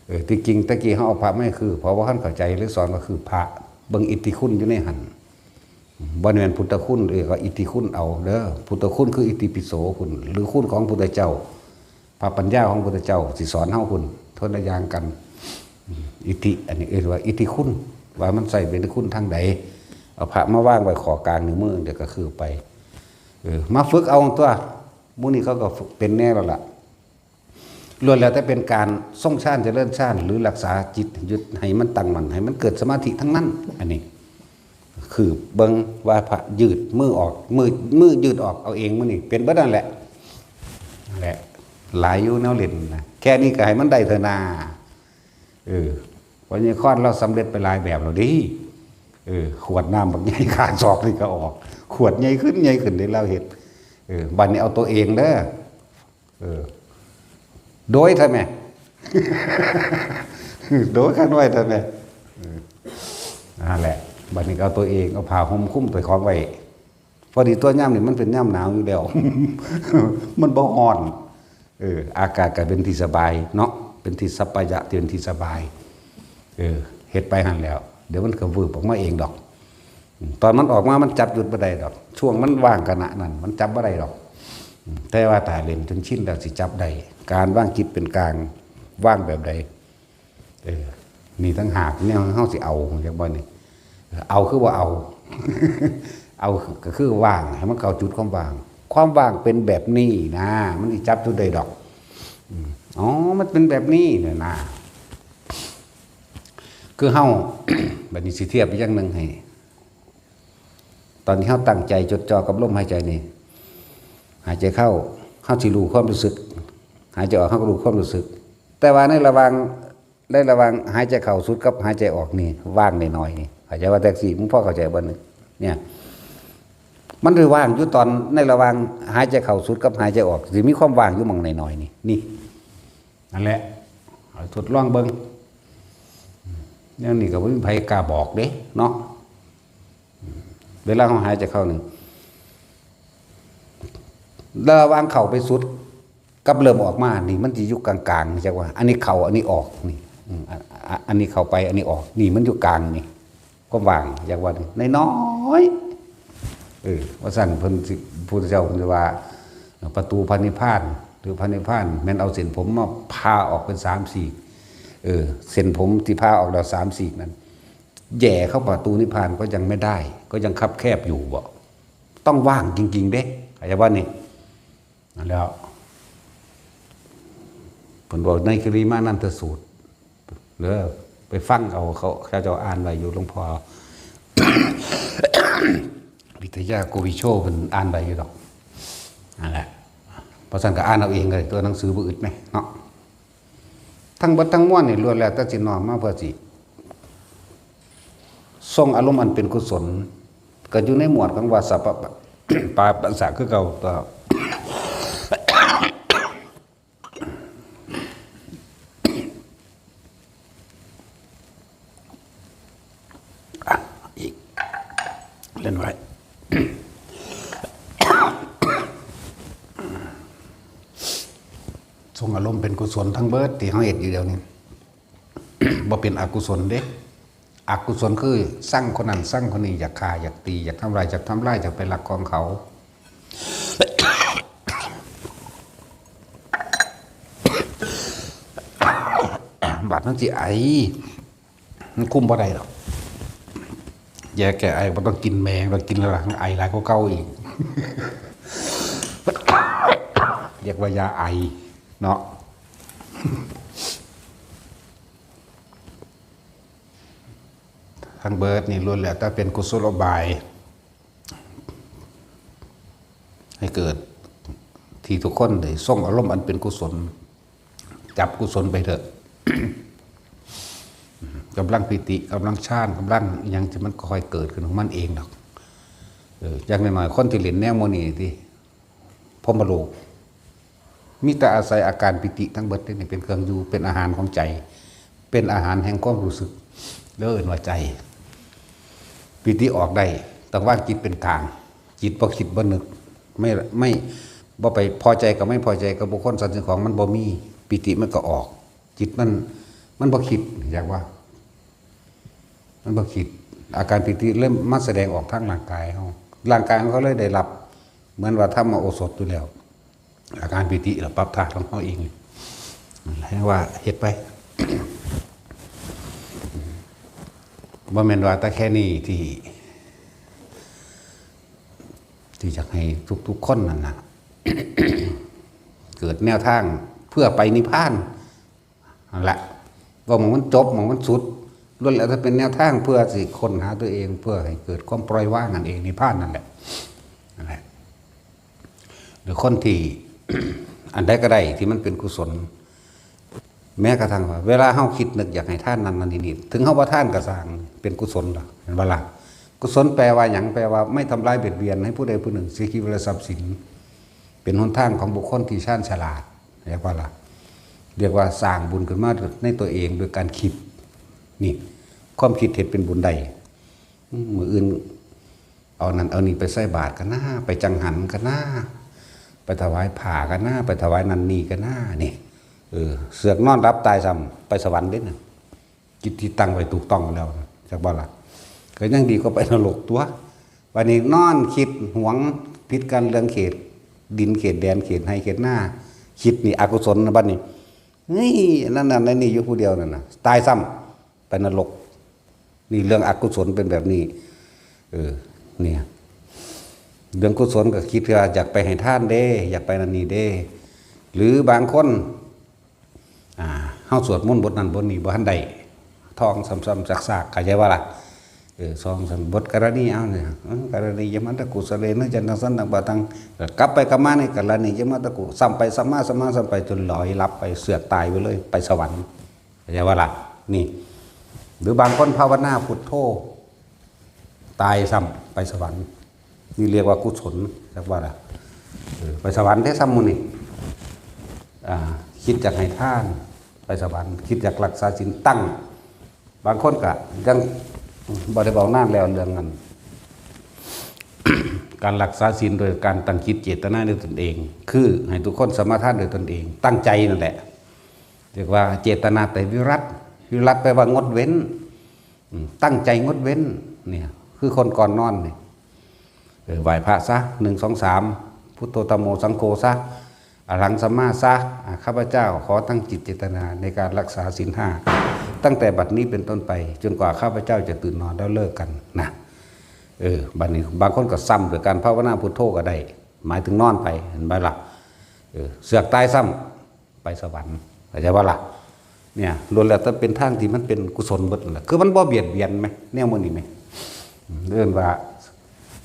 เออ ที่จริงตะกี้เฮาเอาพระมาให้คืบ เพราะว่าท่านเข้าใจเลยสอนว่าคืบพระ เบิ่งอิทธิคุณอยู่ในหั่น บ่แม่นพุทธคุณ เออ ก็อิทธิคุณเอาเด้อ พุทธคุณคืออิติปิโสพุ้น หรือคุณของพุทธเจ้า พระปัญญาของพุทธเจ้าสิสอนเฮาพุ้น คนละอย่างกัน อิทธิ อันนี้เอิ้นว่าอิทธิคุณ ว่ามันใช้เป็นคุณทางใด เอาพระมาวางไว้ข้อกลางนิ้วมือ เดี๋ยวก็คือไป เออ มาฝึกเอาตัว หมู่นี้เขาก็ฝึกเป็นแน่แล้วล่ะ ล้วนแล้วแต่เป็นการทรงฌานเจริญฌาน หรือรักษาจิตหยุดให้มันตั้งมั่น ให้มันเกิดสมาธิทั้งนั้น อันนี้ คือเบิ่งว่าพระยืดมือออก มือ มือยืดออกเอาเองมื้อนี้ เป็นเบิดนั่นแหละ นั่นแหละ หลายอยู่แนวเล่นนะ แค่นี้ก็ให้มันได้เถอะนา เออ เพราะนี่คอนเราสำเร็จไปหลายแบบแล้วเด้ เออ ขวดน้ำบักใหญ่ ขาศอกนี่ก็ออก ขวดใหญ่ขึ้นใหญ่ขึ้นได้แล้วเห็ด เออ บัดนี้เอาตัวเองเด้อ เออ โดยทำไม โดยกันไว้ทำไม เออ นั่นแหละ บัดนี้ก็เอาตัวเอง เอาผ้าห่มคลุมตัวของไว้ พอดีตัวยามนี่มันเป็นยามหนาวอยู่แล้ว มันบ่ร้อน เออ อากาศก็เป็นที่สบายเนาะ เป็นที่สัปปายะที่เป็นที่สบาย เออ เฮ็ดไปหั่นแหล้ว เดี๋ยวมันก็วืบออกมาเองดอก อืม ตอนมันออกมามันจับจุดบ่ได้ดอก ช่วงมันว่างขณะนั้น มันจับบ่ได้ดอก อืม แต่ว่าถ้าเล่นจนชินแล้วสิจับได้ การวางจิตเป็นกลาง วางแบบใด เออ นี่ต่างหากแนวเฮาสิเอา จักบ่นี่ เอาคือบ่เอา เอาก็คือว่าง ให้มันเข้าจุดความว่าง ความว่างเป็นแบบนี้นะ มันสิจับจุดได้ดอก อืม อ๋อ มันเป็นแบบนี้เนี่ยนะ คือเฮา บัดนี้สิเทียบอีกอย่างหนึ่งให้ ตอนที่เฮาตั้งใจจดจ่อกับลมหายใจนี่ หายใจเข้า เฮาสิรู้ความรู้สึก หายใจออก เฮาก็รู้ความรู้สึก แต่ว่าในระหว่าง ในระหว่างหายใจเข้าสุดกับหายใจออกนี่ ว่างน้อยๆนี่ เข้าใจว่าแท็กซี่ มึงพอเข้าใจบ่นี่ เนี่ย มันสิว่างอยู่ตอนในระหว่างหายใจเข้าสุดกับหายใจออก สิมีความว่างอยู่หม่องน้อยๆนี่ นี่ นั่นแหละ เอาทดลองเบิ่ง อย่างนี้ก็บ่มีไผกล้าบอกเด้เนาะ เวลาเฮาหายใจเข้านี่ ระหว่างเข้าไปสุด กับเริ่มออกมานี่ มันสิอยู่กลางๆ จักว่า อันนี้เข้า อันนี้ออกนี่ อืม อ่ะ อ่ะ อันนี้เข้าไป อันนี้ออก นี่มันอยู่กลางนี่ ความว่าง จักว่านี่ น้อยๆ เออ ว่าซั่นเพิ่นสิ พุทธเจ้าเพิ่นสิว่า ประตูพระนิพพาน หรือพระนิพพาน แม่นเอาเส้นผมมาผ่าออกเป็นสามซีก เออ เส้นผมที่ผ่าออกแล้วสามซีกนั้น แหย่เข้าประตูนิพพานก็ยังไม่ได้ ก็ยังคับแคบอยู่บ่ ต้องว่างจริงๆ เด้ เข้าใจบ่นี่ นั่นแหล้ว เพิ่นบอกในกริมานันทสูตร เด้อ ไปฟังเอา เขา เขาเจ้าอ่านไว้อยู่ หลวงพ่อ วิทยาโกวิโช เพิ่นอ่านไว้อยู่ดอก นั่นแหละ เพราะฉะนั้นก็อ่านเอาเองเลย ตัวหนังสือบ่อึดแหมเนาะ ทั้งเบิดทั้งมวลนี่ล้วนแล้วแต่สิน้อมมาเพื่อสิส่งอารมณ์อันเป็นกุศล ก็อยู่ในหมวดของว่าสัพพะ ปาปัสสะคือเก่า ก็ อ่ะ อีก เล่นไว้ ส่งอารมณ์เป็นกุศลทั้งเบิดที่เฮาเฮ็ดอยู่เดี๋ยวนี้ บ่เป็นอกุศลเด้ อกุศลคือซังคนนั้นซังคนนี้ อยากฆ่า อยากตี อยากทำลาย อยากทำลาย อยากไปลักของเขา บาดมันสิไอ มันคุมบ่ได้ดอก ยาแก้ไอบ่ต้องกินแมง ต้องกินแล้วล่ะ ไอหลายกว่าเก่าอีก เรียกว่ายาไอเนาะ ทั้งเบิดนี่ล้วนแล้วแต่เป็นกุศโลบาย ให้เกิดที่ทุกคนได้ส่งอารมณ์อันเป็นกุศล จับกุศลไปเถอะ กำลังปีติ กำลังฌาน กำลังอิหยังที่มันค่อยเกิดขึ้นของมันเองดอก เออ อย่างน้อยๆ คนที่เล่นแนวโมนี่ที่พรหมโลก มีแต่อาศัยอาการปีติทั้งเบิดนี่เป็นเครื่องอยู่ เป็นอาหารของใจ เป็นอาหารแห่งความรู้สึก เด้อ เอิ้นว่าใจ ปีติออกได้ ต้องวางจิตเป็นกลาง จิตบ่คิดบ่นึก ไม่ ไม่ บ่ไปพอใจกับไม่พอใจกับบุคคลสัตว์สิ่งของ มันบ่มี ปีติมันก็ออก จิตมัน มันบ่คิด อยากว่า มันบ่คิด อาการปีติเริ่มมาแสดงออกทางร่างกายเฮา ร่างกายของเขาเลยได้รับ เหมือนว่าธรรมโอสถอยู่แล้ว อาการปีติเราปรับธาตุของเขาเอง ให้ว่าเฮ็ดไป บ่แม่นว่าแต่แค่นี้ที่ ที่อยากให้ทุกๆคนนั่นน่ะ เกิดแนวทางเพื่อไปนิพพาน นั่นแหละ ว่าหม่องมันจบ หม่องมันสุด ล้วนแล้วแต่เป็นแนวทางเพื่อสิค้นหาตัวเอง เพื่อให้เกิดความปล่อยวางนั่นเอง นิพพานนั่นแหละ นั่นแหละ หรือคนที่ อันใดก็ได้ที่มันเป็นกุศล แม้กระทั่งว่า เวลาเฮาคิดนึกอยากให้ทานนั่นนั่นนี่นี่ ถึงเฮาบ่ทานก็ซ่าง เป็นกุศลล่ะ เห็นบ่ล่ะ? กุศลแปลว่าหยัง? แปลว่าไม่ทำร้ายเบียดเบียนให้ผู้ใดผู้หนึ่งเสียชีวิตและทรัพย์สิน เป็นหนทางของบุคคลที่ชาญฉลาด เรียกว่าล่ะ เรียกว่าสร้างบุญขึ้นมาในตัวเองโดยการคิด นี่ ความคิดเฮ็ดเป็นบุญได้ อืม มื้ออื่น เอานั่นเอานี่ไปใส่บาตรกันนะ ไปจังหันกันนะ ไปถวายผ้ากันนะ ไปถวายนั่นนี่กันนะ นี่ เออ เสือกนอนหลับตายซ้ำ ไปสวรรค์เด้นะ จิตที่ตั้งไว้ถูกต้องแล้วนะ จักบ่ล่ะ? ก็ยังดีกว่าไปนรกตั๊ว บัดนี้นอนคิดหวงผิดกันเรื่องเขต ดินเขตแดน เขตไฮ่เขตนา คิดนี่อกุศลนะบัดนี้ เฮ้ย นั่นน่ะ นั่นนี่อยู่ผู้เดียวนั่นน่ะ ตายซ้ำ ไปนรก นี่เรื่องอกุศลเป็นแบบนี้ เออ เนี่ย เรื่องกุศลก็คิดว่าอยากไปให้ทานเด้ อยากไปนั่นนี่เด้ หรือบางคน อ่า เฮาสวดมนต์บทนั้นบทนี้บ่ทันได้ ท่องซ้ำๆซากๆ เข้าใจบ่ล่ะ? เออ ท่องซ้ำบทกรณีเอาเนี่ย เออ กรณียมัตตกุสะเลนะ จันทังสันตังปะทัง ก็กลับไปกลับมาในกรณียมัตตกุ ซ้ำไปซ้ำมา ซ้ำมาซ้ำไป จนลอยหลับไป เสือกตายไปเลย ไปสวรรค์ เข้าใจบ่ล่ะ? นี่ หรือบางคนภาวนาพุทโธ ตายซ้ำ ไปสวรรค์ นี่เรียกว่ากุศล จักบ่ล่ะ? เออ ไปสวรรค์เด้ซ้ำหมู่นี่ อ่า คิดอยากให้ทาน ไปสวรรค์ คิดอยากรักษาศีล ตั้ง บางคนก็ยังบ่ได้เว้านานแล้วเรื่องนั้น การรักษาศีลโดยการตั้งจิตเจตนาด้วยตนเอง คือให้ทุกคนสมาทานด้วยตนเอง ตั้งใจนั่นแหละ เรียกว่าเจตนาไตรวิรัต วิรัตแปลว่างดเว้น อืม ตั้งใจงดเว้น เนี่ย คือคนก่อนนอนเนี่ย เออ ไหว้พระซะ หนึ่ง สอง สาม พุทโธ ธัมโม สังโฆ ซะ อะระหัง สัมมา ซะ อ่า ข้าพเจ้าขอตั้งจิตเจตนาในการรักษาศีลห้า ตั้งแต่บัดนี้เป็นต้นไป จนกว่าข้าพเจ้าจะตื่นนอนแล้วเลิกกัน นะ เออ บัดนี้บางคนก็ซ้ำโดยการภาวนาพุทโธก็ได้ หมายถึงนอนไป เห็นบ่ล่ะ? เออ เสือกตายซ้ำ ไปสวรรค์ เข้าใจบ่ล่ะ? เนี่ย ล้วนแล้วแต่เป็นทางที่มันเป็นกุศลเบิดนั่นแหละ คือมันบ่เบียดเบียนไหม แนวมื้อนี้ไหม เอิ้นว่า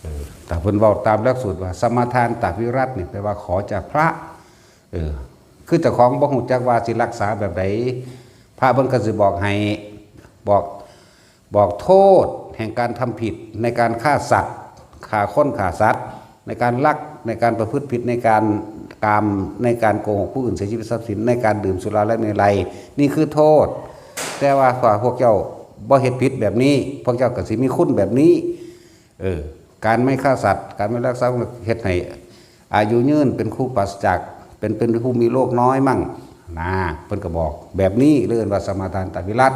เออ ถ้าเพิ่นเว้าตามหลักสูตรว่า สมาทานตวิรัตนี่ แปลว่าขอจากพระ เออ คือเจ้าของบ่ฮู้จักว่าสิรักษาแบบใด พระเพิ่นก็สิบอกให้ บอก บอกโทษแห่งการทำผิดในการฆ่าสัตว์ ฆ่าคนฆ่าสัตว์ ในการลัก ในการประพฤติผิด ในการกาม ในการโกหกผู้อื่นเสียชีวิตทรัพย์สิน ในการดื่มสุราและเมรัย นี่คือโทษ แต่ว่าถ้าพวกเจ้าบ่เฮ็ดผิดแบบนี้ พวกเจ้าก็สิมีคุณแบบนี้ เออ การไม่ฆ่าสัตว์ การไม่ลักทรัพย์ เฮ็ดให้อายุยืน เป็นผู้ปราศจาก เป็น เป็นผู้มีโรคน้อยมั่ง นะ เพิ่นก็บอกแบบนี้ เรียกว่าสมาทานตวิรัต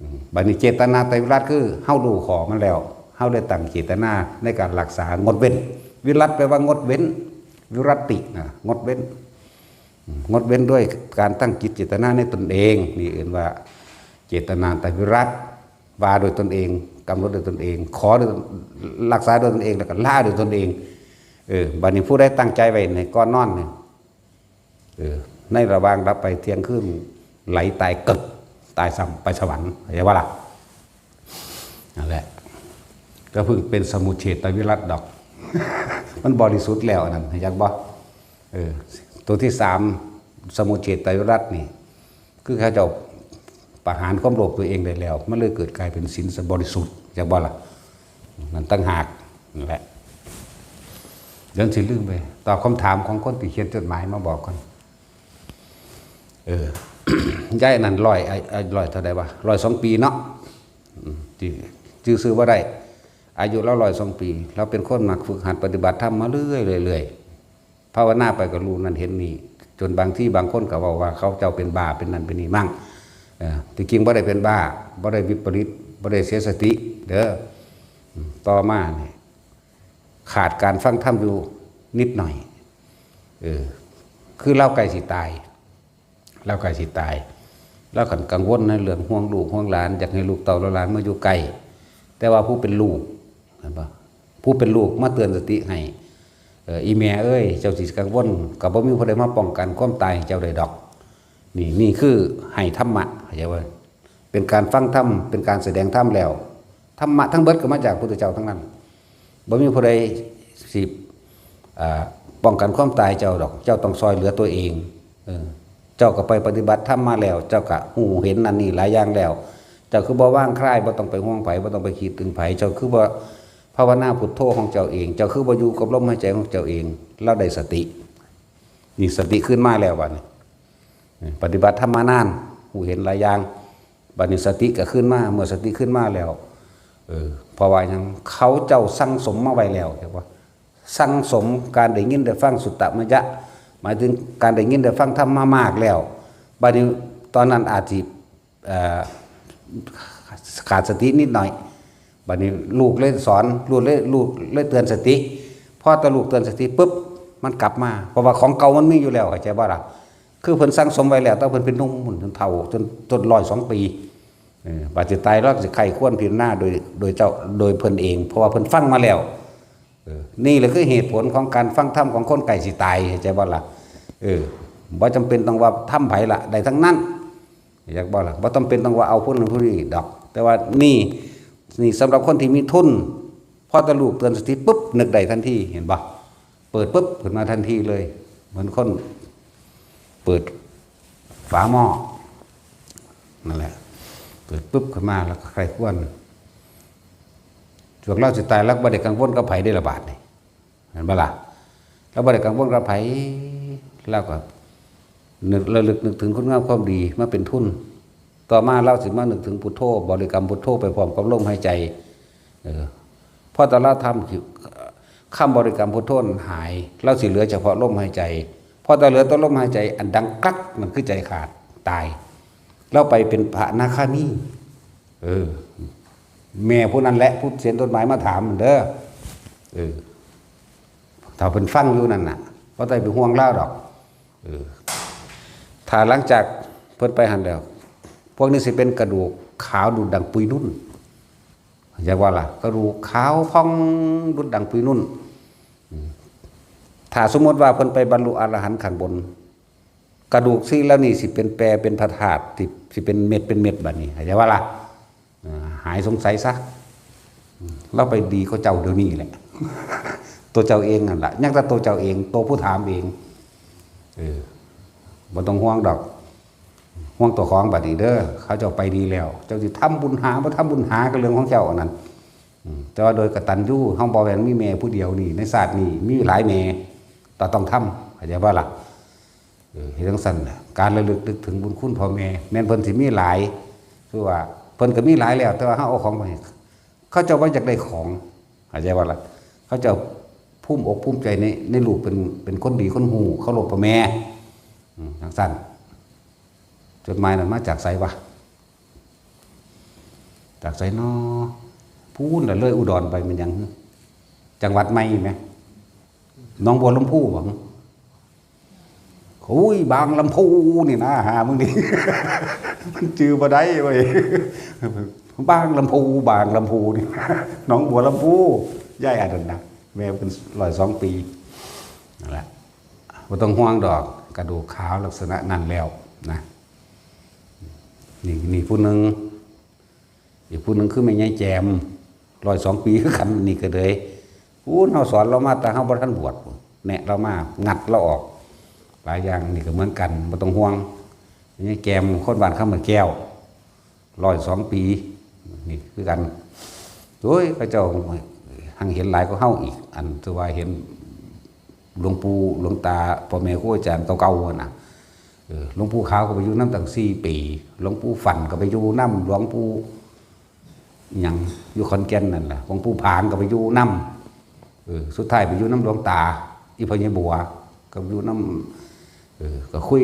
อืม บัดนี้เจตนาไตรวิรัตคือเฮารู้ข้อมันแล้ว เฮาได้ตั้งเจตนาในการรักษางดเว้น วิรัตแปลว่างดเว้น วิรัตตินะ งดเว้น อืม งดเว้นด้วยการตั้งจิตเจตนาในตนเอง นี่เอิ้นว่าเจตนาไตรวิรัต ว่าโดยตนเอง กำหนดโดยตนเอง ขอโดย รักษาโดยตนเอง แล้วก็ละโดยตนเอง เออ บัดนี้ผู้ใดตั้งใจไว้ในก่อนนอนนี่ เออ ในระหว่างหลับไปเที่ยงคืน ไหลตายกึก ตายซ้ำ ไปสวรรค์ เข้าใจบ่ล่ะ? นั่นแหละ ก็เพิ่งเป็นสมุจเฉทวิรัตดอก มันบริสุทธิ์แล้วอันนั้น เข้าใจบ่? เออ ตัวที่สาม สมุจเฉทวิรัตนี่ คือเขาเจ้าประหารความโลภตัวเองได้แล้ว มันเลยเกิดกลายเป็นศีลบริสุทธิ์ เข้าใจบ่ล่ะ? นั่นต่างหาก นั่นแหละ เดี๋ยวสิลืมไป ตอบคำถามของคนที่เขียนจดหมายมาบอกก่อน เออ ยายนั่นร้อย อา อา ร้อยเท่าใดวะ ร้อยสองปีเนาะ อืม ที่ ชื่อ ชื่อบ่ได้ อายุลาวร้อยสองปี ลาวเป็นคนมักฝึกหัดปฏิบัติธรรมมาเรื่อยๆ เรื่อยๆ ภาวนาไปก็รู้นั่นเห็นนี่ จนบางทีบางคนก็เว้าว่าเขาเจ้าเป็นบ้า เป็นนั่นเป็นนี่มั่ง เออ ที่จริงบ่ได้เป็นบ้า บ่ได้วิปริต บ่ได้เสียสติ เด้อ อืม ต่อมานี่ ขาดการฟังธรรมอยู่นิดหน่อย เออ คือลาวใกล้สิตาย ลาวใกล้สิตาย ลาวกังวลในเรื่องห่วงลูกห่วงหลาน อยากให้ลูกเต้าเหล่าหลานมาอยู่ใกล้ แต่ว่าผู้เป็นลูก เห็นบ่ ผู้เป็นลูกมาเตือนสติให้ เออ อีแม่เอ้ย เจ้าสิกังวล ก็บ่มีผู้ใดมาป้องกันความตายให้เจ้าได้ดอก นี่ นี่คือให้ธรรมะ เข้าใจบ่? เป็นการฟังธรรม เป็นการแสดงธรรมแล้ว ธรรมะทั้งเบิดก็มาจากพุทธเจ้าทั้งนั้น บ่มีผู้ใดสิ อ่า ป้องกันความตายเจ้าดอก เจ้าต้องซ่อยเหลือตัวเอง เออ เจ้าก็ไปปฏิบัติธรรมมาแล้ว เจ้าก็ฮู้เห็นนั่นนี่หลายอย่างแล้ว เจ้าคือบ่วางคลาย บ่ต้องไปห่วงไผ บ่ต้องไปคิดถึงไผ เจ้าคือบ่ภาวนาพุทโธของเจ้าเอง เจ้าคือบ่อยู่กับลมหายใจของเจ้าเอง ลาวได้สติ นี่สติคืนมาแล้วบัดนี้ ปฏิบัติธรรมมานาน ฮู้เห็นหลายอย่าง บัดนี้สติก็คืนมา เมื่อสติคืนมาแล้ว เออ เพราะว่าหยัง เขาเจ้าสั่งสมมาไว้แล้ว เห็นบ่ สั่งสมการได้ยินได้ฟัง สุตตมยะ หมายถึงการได้ยินได้ฟังธรรมมามากแล้ว บัดนี้ตอนนั้นอาจสิ เอ่อ ขาดสตินิดหน่อย บัดนี้ลูกเลยสอน ลูกเลย ลูกเลยเตือนสติ พอแต่ลูกเตือนสติปุ๊บ มันกลับมา เพราะว่าของเก่ามันมีอยู่แล้ว เข้าใจบ่ล่ะ คือเพิ่นสั่งสมไว้แล้ว แต่เพิ่นเป็นหนุ่ม จนเฒ่า จน จนร้อยสองปี เออ บัดสิตายแล้วสิใคร่ควรพิจารณาโดย โดยเจ้า โดยเพิ่นเอง เพราะว่าเพิ่นฟังมาแล้ว เออ นี่แหละคือเหตุผลของการฟังธรรมของคนใกล้สิตาย เข้าใจบ่ล่ะ เออ บ่จำเป็นต้องว่าธรรมไผล่ะ ได้ทั้งนั้น อยากบ่ล่ะ บ่จำเป็นต้องว่าเอาผู้นั้นผู้นี้ดอก แต่ว่านี่ นี่สำหรับคนที่มีทุน พอแต่ลูกเตือนสติปุ๊บ นึกได้ทันที เห็นบ่ เปิดปุ๊บขึ้นมาทันทีเลย เหมือนคนเปิดฝาหม้อ นั่นแหละ เปิดปุ๊บขึ้นมาแล้วก็ใคร่ควร ช่วงลาวสิตายลาวบ่ได้กังวลกับไผเด้ละบาดนี่ เห็นบ่ล่ะ ลาวบ่ได้กังวลกับไผ ลาวก็นึก ระลึกนึกถึงคุณงามความดีมาเป็นทุน ต่อมาลาวสิมานึกถึงพุทโธ บริกรรมพุทโธไปพร้อมกับลมหายใจ เออ พอแต่ลาวทำ คำบริกรรมพุทโธหาย ลาวสิเหลือเฉพาะลมหายใจ พอแต่เหลือแต่ลมหายใจ อันดังกักนั่นคือใจขาด ตาย ลาวไปเป็นพระอนาคามี เออ แม่ผู้นั้นแหละ ผู้เขียนจดหมายมาถามเด้อ เออ ถ้าเพิ่นฟังอยู่นั่นน่ะ บ่ต้องไปห่วงลาวดอก เออ ถ้าหลังจากเพิ่นไปหั่นแล้ว พวกนี้สิเป็นกระดูกขาวดุจดังปุยนุ่น เข้าใจบ่ล่ะ กระดูกขาวผ่องดุจดังปุยนุ่น อืม ถ้าสมมติว่าเพิ่นไปบรรลุอรหันต์ข้างบน กระดูกซี่เหล่านี้สิเป็นแปรเป็นพระธาตุ สิ สิเป็นเม็ดเป็นเม็ดบัดนี้ เข้าใจบ่ล่ะ อ่า หายสงสัยซะ อืม ลาวไปดีกว่าเจ้าเดี๋ยวนี้แหละ ตัวเจ้าเองนั่นล่ะ ยังแต่ตัวเจ้าเอง ตัวผู้ถามเอง เออ บ่ต้องห่วงดอก ห่วงตัวของบัดนี้เด้อ เขาเจ้าไปดีแล้ว เจ้าสิทำบุญหา บ่ทำบุญหาก็เรื่องของเจ้าอันนั้น อืม แต่ว่าโดยกตัญญู เฮาบ่แม่นมีแม่ผู้เดียวนี่ ในชาตินี้ มีหลายแม่ แต่ต้องทำ เข้าใจบ่ล่ะ เออ เฮ็ดจั่งซั้นน่ะ การระลึกนึกถึงบุญคุณพ่อแม่ แม่นเพิ่นสิมีหลาย คือว่าเพิ่นก็มีหลายแล้ว แต่ว่าเฮาเอาของไปให้ เขาเจ้าว่าอยากได้ของ เข้าใจบ่ล่ะ เขาเจ้าภูมิอกภูมิใจใน ในลูกเป็น เป็นคนดีคนฮู้ เคารพพ่อแม่ อืม จั่งซั้น จดหมายนั้นมาจากไสวะ จากไสน้อ พู้นล่ะ เลยอุดรไปแม่นหยัง จังหวัดใหม่แหม หนองบัวลำภูบ่ โอ้ย บางลำพูนี่นะ หามึงนี่ มันจื่อบ่ได้เว้ย บางลำพู บางลำพูนี่ หนองบัวลำภู ยายอันนั้นนะ แม่เป็นร้อยสองปี นั่นแหละ บ่ต้องห่วงดอก กระดูกขาวลักษณะนั้นแล้วนะ นี่ นี่ผู้หนึ่ง อีกผู้หนึ่งคือแม่ยายแจม ร้อยสองปีคือกัน นี่ก็เลย อู้ เฮาสอนลาวมาแต่เฮาบ่ทันบวช แนะลาวมา งัดลาวออก หลายอย่าง นี่ก็เหมือนกัน บ่ต้องห่วง แม่ยายแจม คนบ้านคำเหมือนแก้ว ร้อยสองปี นี่คือกัน โอ้ย เขาเจ้าหังเห็นหลายกว่าเฮาอีก อันที่ว่าเห็นหลวงปู่หลวงตา พ่อแม่ครูอาจารย์เก่าๆหั่นน่ะ เออ หลวงปู่ขาวก็ไปอยู่นำตั้งสี่ปี หลวงปู่ฟั่นก็ไปอยู่นำ หลวงปู่หยังอยู่ขอนแก่นนั่นแหละ หลวงปู่ผางก็ไปอยู่นำ เออ สุดท้ายไปอยู่นำหลวงตา อีพ่อใหญ่บัว ก็อยู่นำ เออ ก็คุย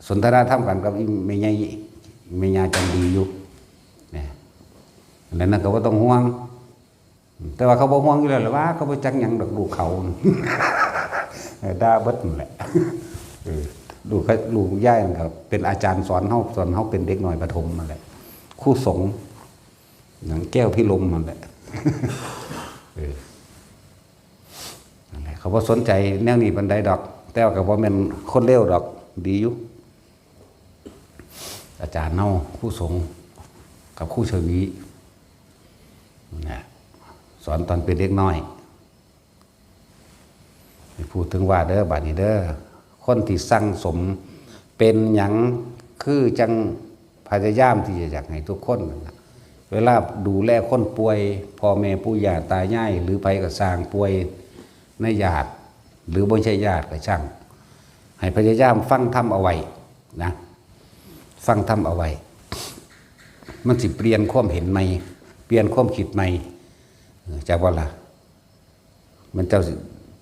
สนทนาธรรมกันกับอีแม่ใหญ่ แม่ย่าจันดีอยู่ เนี่ย อันนั้นน่ะก็บ่ต้องห่วง แต่ว่าเขาบ่ห่วงอยู่แล้วล่ะว่า เขาบ่จักหยังดอกลูกเขา เออ ด่าเบิดนั่นแหละ เออ ลูกเขา ลูกยายนั่นก็เป็นอาจารย์สอนเฮา สอนเฮาเป็นเด็กน้อยประถมนั่นแหละ ครูสงฆ์ หยังแก้วพิรมนั่นแหละ เออ นั่นแหละ เขาบ่สนใจแนวนี้ปานใดดอก แต่ว่าก็บ่แม่นคนเลวดอก ดีอยู่ อาจารย์เฮา ครูสงฆ์ กับครูชวี นะ สอนตอนเป็นเด็กน้อย พูดถึงว่าเด้อ บัดนี้เด้อ คนที่สั่งสม เป็นหยังคือจังพยายามที่จะอยากให้ทุกคนนั่นล่ะ เวลาดูแลคนป่วย พ่อแม่ปู่ย่าตายาย หรือไผก็ซ่างป่วยในญาติ หรือบ่ใช่ญาติก็ช่าง ให้พยายามฟังธรรมเอาไว้นะ ฟังธรรมเอาไว้ มันสิเปลี่ยนความเห็นใหม่ เปลี่ยนความคิดใหม่ เออ จักบ่ล่ะ มันเจ้าสิ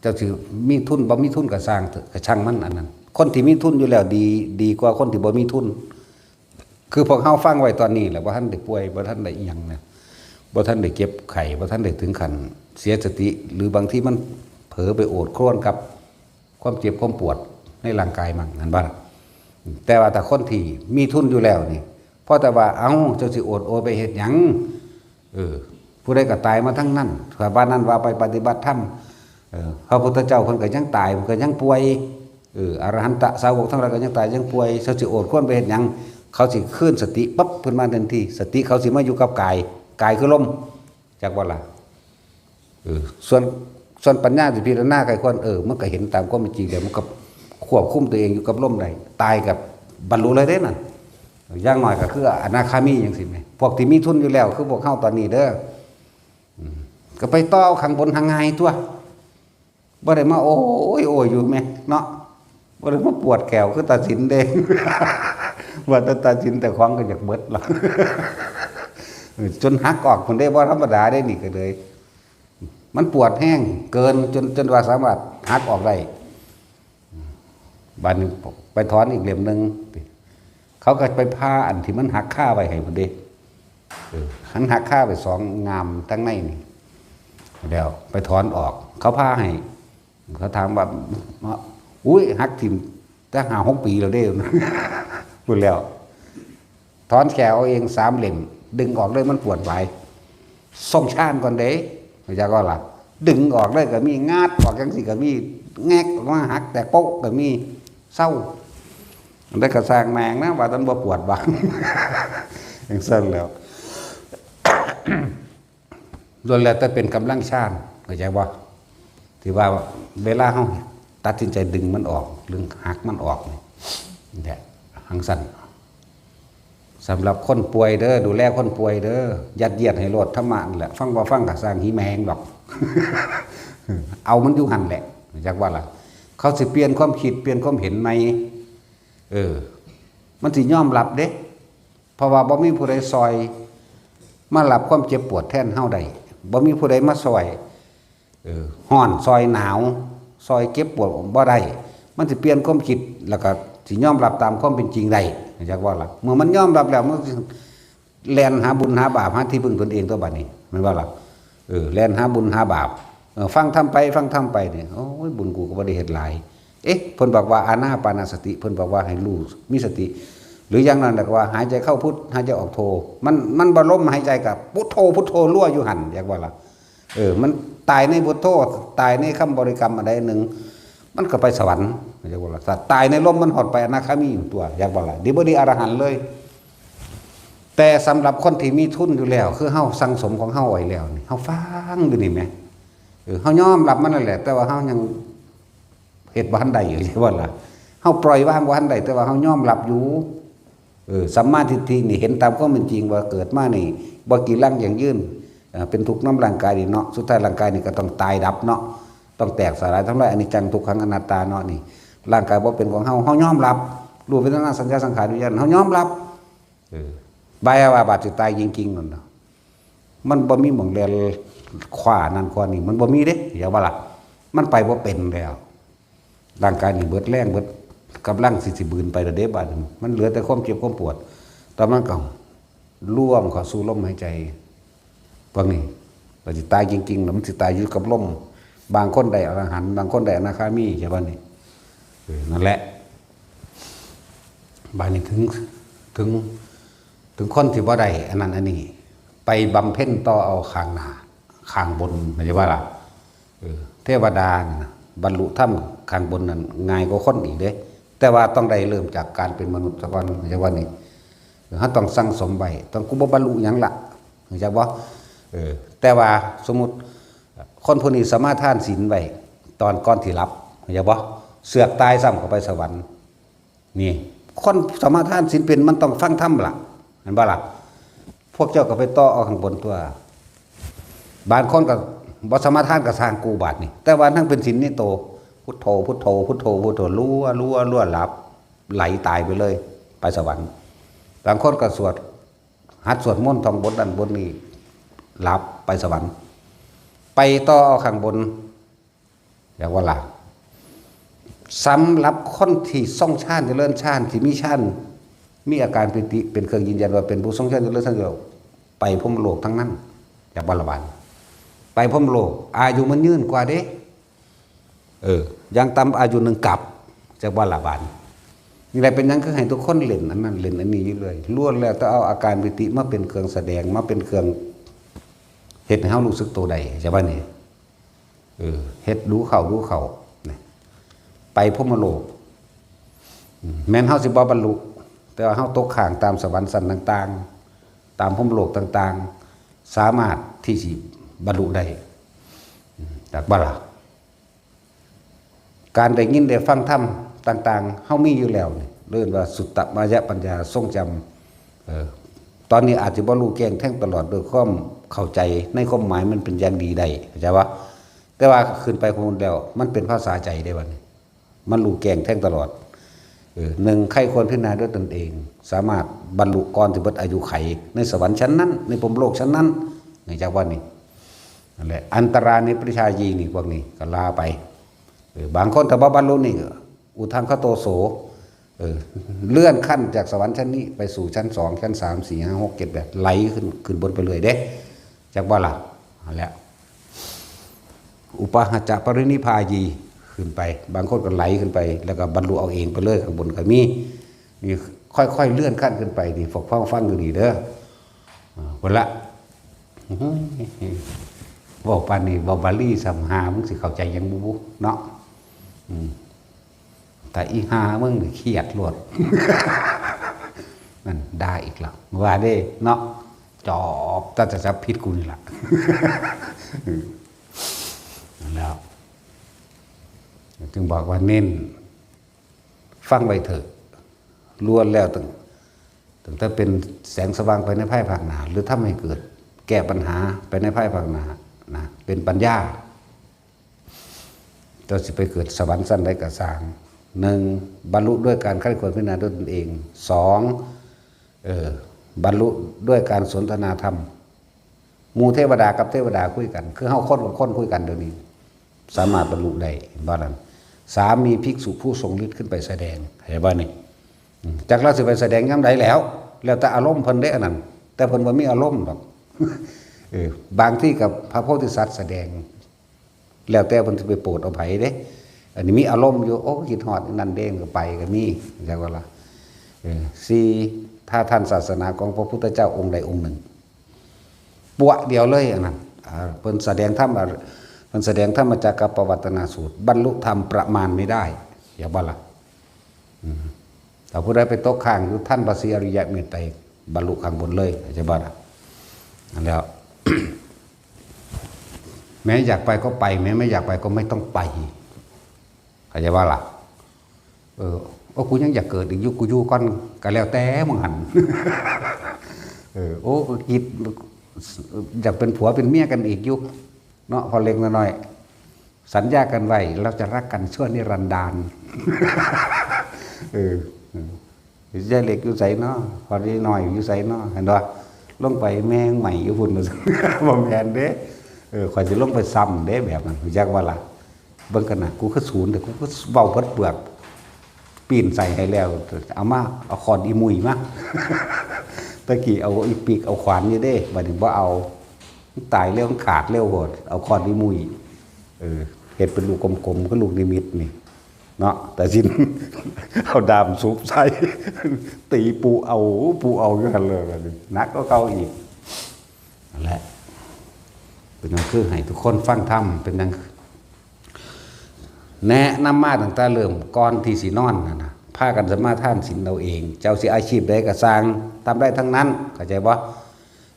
เจ้าสิมีทุนบ่มีทุนก็ซ่างเถอะ ก็ช่างมันอันนั้น คนที่มีทุนอยู่แล้วดี ดีกว่าคนที่บ่มีทุน คือพวกเฮาฟังไว้ตอนนี้แหละ บ่ทันได้ป่วย บ่ทันได้อิหยังนะ บ่ทันได้เจ็บไข้ บ่ทันได้ถึงขั้นเสียสติ หรือบางทีมันเผลอไปโอดครวญกับความเจ็บความปวดในร่างกายมัน หั้นบ่ล่ะ แต่ว่าถ้าคนที่มีทุนอยู่แล้วนี่ พอแต่ว่า เอ้า เจ้าสิโอดโอยไปเฮ็ดหยัง เออ ผู้ใดก็ตายมาทั้งนั้น ถ้าว่านั้นว่าไปปฏิบัติธรรม เออ พระพุทธเจ้าเพิ่นก็ยังตาย เพิ่นก็ยังป่วย เออ อรหันตสาวกทั้งหลายก็ยังตายยังป่วย เจ้าสิโอดครวญไปเฮ็ดหยัง เขาสิคืนสติปั๊บขึ้นมาทันที สติเขาสิมาอยู่กับกาย กายคือลม จักบ่ล่ะ เออ ส่วน ส่วนปัญญาสิพิจารณาไขควร เออ มันก็เห็นตามความเป็นจริงแล้ว มันก็ควบคุมตัวเองอยู่กับลมได้ ตายก็บรรลุเลยเด้นั่น อย่างน้อยก็คืออนาคามีจังซี้แหม พวกที่มีทุนอยู่แล้ว คือพวกเฮาตอนนี้เด้อ อืม ก็ไปต่อเอาข้างบนหาง่ายตัว บ่ได้มาโอ้ยโอ้ยอยู่แหมเนาะ บ่ได้มาปวดแขวคือตาสินเด้ ว่าแต่ตาสินแต่ของก็อยากเบิดหรอก จนหักออกพุ้นเด้ บ่ธรรมดาเด้นี่ก็เลย มันปวดแฮงเกินจน จนว่าสามารถหักออกได้ บาดนี้ไปถอนอีกเล่มหนึ่ง เขาก็ไปผ่าอันที่มันหักคาไว้ให้พุ้นเด้ เออ หันหักคาไปสองงามทั้งในนี่ แล้วไปถอนออก เขาผ่าให้ เขาถามว่า "อุ้ย หักถิ่มแต่ห้าหกปีแล้วเด้" พูดแล้ว ถอนแขวเอาเองสามเล่ม ดึงออกเลย มันปวดหลาย ส่งชานก่อนเด้ อยากก็ล่ะ ดึงออกเลยก็มี งัดออกจังซี่ก็มี แงกออกมาหักแตกโป๊ะก็มี เศร้า มันได้กระสร้างแมงนะ ว่าท่านบ่ปวดบ้าง จังซั่นแล้ว ล้วนแล้วแต่เป็นกำลังชาน เข้าใจบ่ ที่ว่าเวลาเฮาตัดสินใจดึงมันออก หรือหักมันออกนี่ นี่แหละ จังซั่น สำหรับคนป่วยเด้อ ดูแลคนป่วยเด้อ ยัดเยียดให้โลดธรรมะนั่นแหละ ฟังบ่ฟังก็ซ่างหีแมงดอก เอามันอยู่หั่นแหละ จักว่าล่ะ เขาสิเปลี่ยนความคิด เปลี่ยนความเห็นใหม่ เออ มันสิยอมรับเด้ เพราะว่าบ่มีผู้ใดซอย มารับความเจ็บปวดแทนเฮาได้ บ่มีผู้ใดมาซอย เออ ฮ้อนซอยหนาว ซอยเจ็บปวดบ่ได้ มันสิเปลี่ยนความคิด แล้วก็สิยอมรับตามความเป็นจริงได้ จักว่าล่ะ เมื่อมันยอมรับแล้ว มันสิแล่นหาบุญหาบาป หาที่พึ่งตนเองตัวบัดนี้ แม่นบ่ล่ะ เออ แล่นหาบุญหาบาป เออ ฟังธรรมไป ฟังธรรมไปนี่ โอ้ย บุญกูก็บ่ได้เฮ็ดหลาย เอ๊ะ เพิ่นบอกว่าอานาปานสติ เพิ่นบอกว่าให้รู้ มีสติ หรืออย่างนั้นแหละก็ว่าหายใจเข้าพุท หายใจออกโท มัน มันบ่ลมหายใจกับพุทโธ พุทโธรัวอยู่หั่น จักว่าล่ะ เออ มันตายในพุทโธ ตายในคำบริกรรมอันใดหนึ่ง มันก็ไปสวรรค์ จักว่าล่ะ ถ้าตายในลมมันฮอดไปอนาคามีอยู่ตัว จักว่าล่ะ ดีบ่ดีอรหันต์เลย แต่สำหรับคนที่มีทุนอยู่แล้ว คือเฮาสั่งสมของเฮาไว้แล้วนี่ เฮาฟังอยู่นี่แหม เออ เฮายอมรับมันนั่นแหละ แต่ว่าเฮายังเฮ็ดบ่ทันได้อยู่ จักว่าล่ะ เฮาปล่อยวางบ่ทันได้ แต่ว่าเฮายอมรับอยู่ เออ สัมมาทิฏฐินี่เห็นตามความเป็นจริงว่าเกิดมานี่ บ่กีรังยั่งยืน เอ่อ เป็นทุกข์นำร่างกายนี่เนาะ สุดท้ายร่างกายนี่ก็ต้องตายดับเนาะ ต้องแตกสลายทำลาย อนิจจังทุกขังอนัตตาเนาะนี่ ร่างกายบ่เป็นของเฮา เฮายอมรับ รูปเวทนาสัญญาสังขารวิญญาณ เฮายอมรับ เออ บายว่าบาดสิตายจริงๆนั่นน่ะ มันบ่มีหม่องแล่นคว้านั่นคว้านี่ มันบ่มีเด้ อย่าว่าล่ะ มันไปบ่เป็นแล้ว ร่างกายนี่เบิดแรงเบิดกำลังสิ สิบืนไปแล้วเด้ บาดนี้มันเหลือแต่ความเจ็บความปวด แต่มันก็ล่วงเข้าสู่ลมหายใจ พวกนี้ ก็สิตายจริงๆแล้วมันสิตายอยู่กับลม บางคนได้อรหันต์ บางคนได้อนาคามี ใช่บ่นี่ เออ นั่นแหละ บาดนี้ถึง ถึง ถึงคนที่บ่ได้อันนั้นอันนี้ ไปบำเพ็ญต่อเอาข้างหน้า ข้างบน เข้าใจบ่ล่ะ เออ เทวดานั่นน่ะ บรรลุธรรมข้างบนนั่นง่ายกว่าคนอีกเด้ แต่ว่าต้องได้เริ่มจากการเป็นมนุษย์ซะก่อน เข้าใจบ่นี่ เฮาต้องสั่งสมไว้ ต้อง กูบ่บรรลุหยังละ เข้าใจบ่ เออ แต่ว่าสมมุติ คนผู้นี้สมาทานศีลไว้ ตอนก่อนที่หลับ เข้าใจบ่ เสือกตายซ้ำเข้าไปสวรรค์ นี่ คนสมาทานศีลเป็นมันต้องฟังธรรมล่ะ เห็นบ่ล่ะ พวกเจ้าก็ไปต่อเอาข้างบนตัว บางคนก็บ่สมาทานก็สร้างกูบาดนี่ แต่ว่าทั้งเป็นศีลนี่โต พุทโธ พุทโธ พุทโธ พุทโธ รัว รัว รัว หลับ ไหลตายไปเลย ไปสวรรค์ บางคนก็สวด หัดสวดมนต์ท่องบทนั้นบทนี้ หลับ ไปสวรรค์ ไปต่อเอาข้างบน อยากว่าล่ะ สำหรับคนที่ทรงฌานเจริญฌาน ที่มีฌาน มีอาการปีติเป็นเครื่องยืนยันว่าเป็นผู้ทรงฌานเจริญฌานแล้ว ไปพรหมโลกทั้งนั้น อยากว่าละบาด ไปพรหมโลก อายุมันยืนกว่าเด้ เออ อย่างต่ำอายุหนึ่งกับ จักว่าละบาด นี่แหละเป็นหยังคือให้ทุกคนเล่นอันนั้นเล่นอันนี้อยู่เลย ล้วนแล้วแต่เอาอาการปีติมาเป็นเครื่องแสดง มาเป็นเครื่องเฮ็ดให้เฮารู้สึกตัวได้ จักว่านี่ เออ เฮ็ดดูเข้าดูเข้า นี่ ไปพรหมโลก อืม แม้นเฮาสิบ่บรรลุ แต่ว่าเฮาตกค้างตามสวรรค์ชั้นต่างๆ ตามพรหมโลกต่างๆ สามารถที่สิบรรลุได้ อืม จักบ่ล่ะ การได้ยินได้ฟังธรรมต่างๆ เฮามีอยู่แล้วนี่ เรียกว่าสุตตมยปัญญาทรงจำ เออ ตอนนี้อาจจะบ่รู้แจ้งแทงตลอดด้วยความเข้าใจในความหมายมันเป็นอย่างดีได้ เข้าใจบ่ แต่ว่าขึ้นไปพุ้นแล้ว มันเป็นภาษาใจได้บัดนี้ มันรู้แจ้งแทงตลอด เออ หนึ่ง ใคร่ควรพิจารณาด้วยตนเอง สามารถบรรลุก่อนสิเบิดอายุไข ในสวรรค์ชั้นนั้น ในพรหมโลกชั้นนั้น นี่จักว่านี่ นั่นแหละ อันตรานิปริชายีนี่ พวกนี้ก็ลาไป เออ บางคนถ้าบ่บรรลุนี่ก็ อุทธังคโตโส เออ เลื่อนขั้นจากสวรรค์ชั้นนี้ไปสู่ชั้นสอง ชั้นสาม สี่ ห้า หก เจ็ด แปด ไหลขึ้น ขึ้นบนไปเรื่อยเด้ จักบ่ล่ะ นั่นแหละ อุปาหะจะปรินิพพายี ขึ้นไป บางคนก็ไหลขึ้นไป แล้วก็บรรลุเอาเองไปเลย ข้างบนก็มี นี่ค่อยๆ เลื่อนขั้นขึ้นไป นี่ พวกฟังฟังอยู่นี่เด้อ อ่า พุ้นละ เว้าปานนี้ เว้าบาลีซ้ำ หา มึงสิเข้าใจหยังบ่บุ เนาะ อืม แต่อีหามึงนี่เครียดโลด นั่นด่าอีกแล้ว ว่าเด้ เนาะ จอบ ถ้าจะจับผิดกูนี่ล่ะ อืม นั่นแล้ว จึงบอกว่าเน้น ฟังไว้เถอะ ล้วนแล้วตั้ง ตั้งแต่เป็นแสงสว่างไปในภายภาคหน้า หรือทำให้เกิดแก้ปัญหาไปในภายภาคหน้านะ เป็นปัญญา เจ้าสิไปเกิดสวรรค์ชั้นใดก็ซ่าง หนึ่ง บรรลุด้วยการใคร่ครวญพิจารณาด้วยตนเอง สอง เออ บรรลุด้วยการสนทนาธรรม หมู่เทวดากับเทวดาคุยกัน คือเฮาคนกับคนคุยกันเดี๋ยวนี้ สามารถบรรลุได้ เห็นบ่นั่น สาม มีภิกษุผู้ทรงฤทธิ์ขึ้นไปแสดง เห็นบ่นี่ อืม จักลาวสิไปแสดงยามใดแล้ว แล้วแต่อารมณ์เพิ่นเด้อันนั้น แต่เพิ่นบ่มีอารมณ์ดอก เออ บางทีกับพระโพธิสัตว์แสดง แล้วแต่เพิ่นสิไปโปรดเอาไผเด้ อันนี้มีอารมณ์อยู่ โอ้ คิดฮอดนั่นเด้ ก็ไปก็มี จักว่าล่ะ เออ สี่ ถ้าทันศาสนาของพระพุทธเจ้าองค์ใดองค์หนึ่ง ปั๊วเดียวเลยอันนั้น อ่า เพิ่นแสดงธรรม เพิ่นแสดงธรรมจักรกัปปวัตตนสูตร บรรลุธรรมประมาณไม่ได้ อย่าบ่ล่ะ อืม ถ้าผู้ใดไปตกค้างอยู่ทันพระศรีอริยะเมตไตรยบรรลุข้างบนเลย เข้าใจบ่ล่ะ นั่นแล้ว แม้อยากไปก็ไป แม้ไม่อยากไปก็ไม่ต้องไป เข้าใจบ่ล่ะ เออ โอ้ กูยังอยากเกิดอีกอยู่ กูอยู่ก่อน ก็แล้วแต่มึงหั่น เออ โอ้ กูคิด อยากเป็นผัวเป็นเมียกันอีกอยู่ เนาะ พอเล็กน้อย สัญญากันไว้ เราจะรักกันชั่วนิรันดร์ เออ เออ ยายเล็กอยู่ไสน้อ พอดีน้อยอยู่ไสน้อ เห็นบ่ ลงไปแม่งใหม่อยู่พุ้น บ่แม่นเด้ เออ ข้อยสิลงไปซ้ำเด้ แบบนั้น รู้จักบ่ล่ะ เบิ่งกันนะ กูคือศูนย์ แต่กูคือเว้าเบิดเปลือก ปิ้นใส่ให้แล้ว เอามา เอาขอนอีหมุ่ยมา ตะกี้เอาอีปิก เอาขวานอยู่เด้ บัดนี้บ่เอา มันตายเร็ว มันขาดเร็วโพด เอาขอนอีหมุ่ย เออ เฮ็ดเป็นลูกกลมๆ คือลูกนิมิตนี่ เนาะ แต่สิน เอาด้ามสุบใส่ ตีปูเอา ปูเอาอยู่หั่นเลย บัดนี้ หนักกว่าเก่าอีก นั่นแหละ เป็นหยังคือให้ทุกคนฟังธรรม เป็นหยัง แนะนำมาตั้งแต่เริ่มก่อนที่สินอนนั่นนะ พากันสมาทานศีลเอาเอง เจ้าสิอาชีพใดก็ซ่าง ทำได้ทั้งนั้น เข้าใจบ่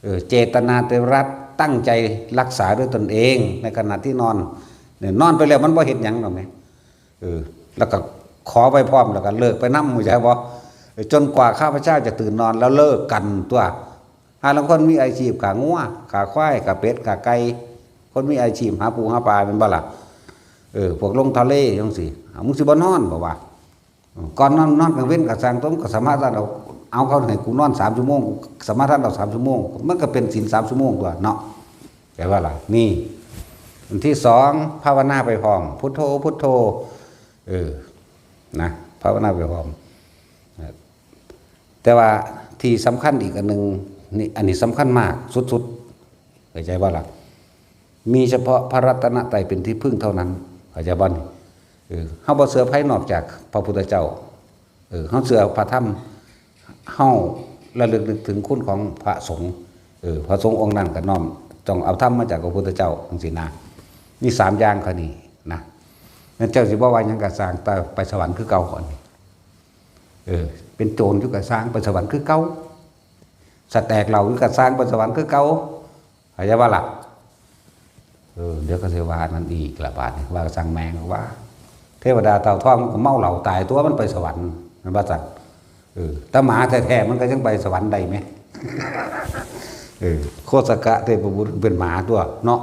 เออ เจตนาเตรัตน์ ตั้งใจรักษาด้วยตนเอง ในขณะที่นอน เนี่ย นอนไปแล้วมันบ่เฮ็ดหยังดอกแหม เออ แล้วก็ขอไปพร้อม แล้วก็เลิกไปนำ เข้าใจบ่ เอ จนกว่าข้าพเจ้าจะตื่นนอนแล้วเลิกกันตัว หาลางคนมีอาชีพฆ่างัวฆ่าควายฆ่าเป็ดฆ่าไก่ คนมีอาชีพหาปูหาปลาแม่นบ่ล่ะ เออ พวกลงทะเลจังซี่ อ้าว มึงสิบ่นอนบ่วะ ก่อนนอน นอนกลางเว็นก็ซ่าง ตัวมึงก็สมาทานเอา เอา เขาให้กูนอนสามชั่วโมง กูสมาทานเอาสามชั่วโมง มันก็เป็นศีลสามชั่วโมงตัวเนาะ เข้าใจบ่ล่ะ นี่ อันที่สอง ภาวนาไปพร้อม พุทโธ พุทโธ เออ นะ ภาวนาไปพร้อม แต่ว่าที่สำคัญอีกอันหนึ่ง นี่ อันนี้สำคัญมากสุดๆ เข้าใจบ่ล่ะ มีเฉพาะพระรัตนตรัยเป็นที่พึ่งเท่านั้น เข้าใจบ่นี่ เออ เฮาบ่เชื่อไผนอกจากพระพุทธเจ้า เออ เฮาเชื่อพระธรรม เฮาระลึกนึกถึงคุณของพระสงฆ์ เออ พระสงฆ์องค์นั้นก็น้อม ต้องเอาธรรมมาจากพระพุทธเจ้า จังซี่นะ มีสามอย่างเท่านี้นะ นั่นเจ้าสิบ่ว่าหยังก็ซ่าง แต่ไปสวรรค์คือเก่าก่อนนี่ เออ เป็นโจรอยู่ก็ซ่าง ไปสวรรค์คือเก่า สแต็กเหล้าอยู่ก็ซ่าง ไปสวรรค์คือเก่า เข้าใจบ่ล่ะ เออ เดี๋ยวก็สิว่านั่นอีกละบาดนี้ ว่าซ่างแม่งว่า เทวดาเต่าทองมันก็เมาเหล้าตายตัว มันไปสวรรค์ มันว่าซั่น เออ แต่หมาแท้ๆ มันก็ยังไปสวรรค์ได้แหม เออ โคสกะเทพบุตรเป็นหมาตัวเนาะ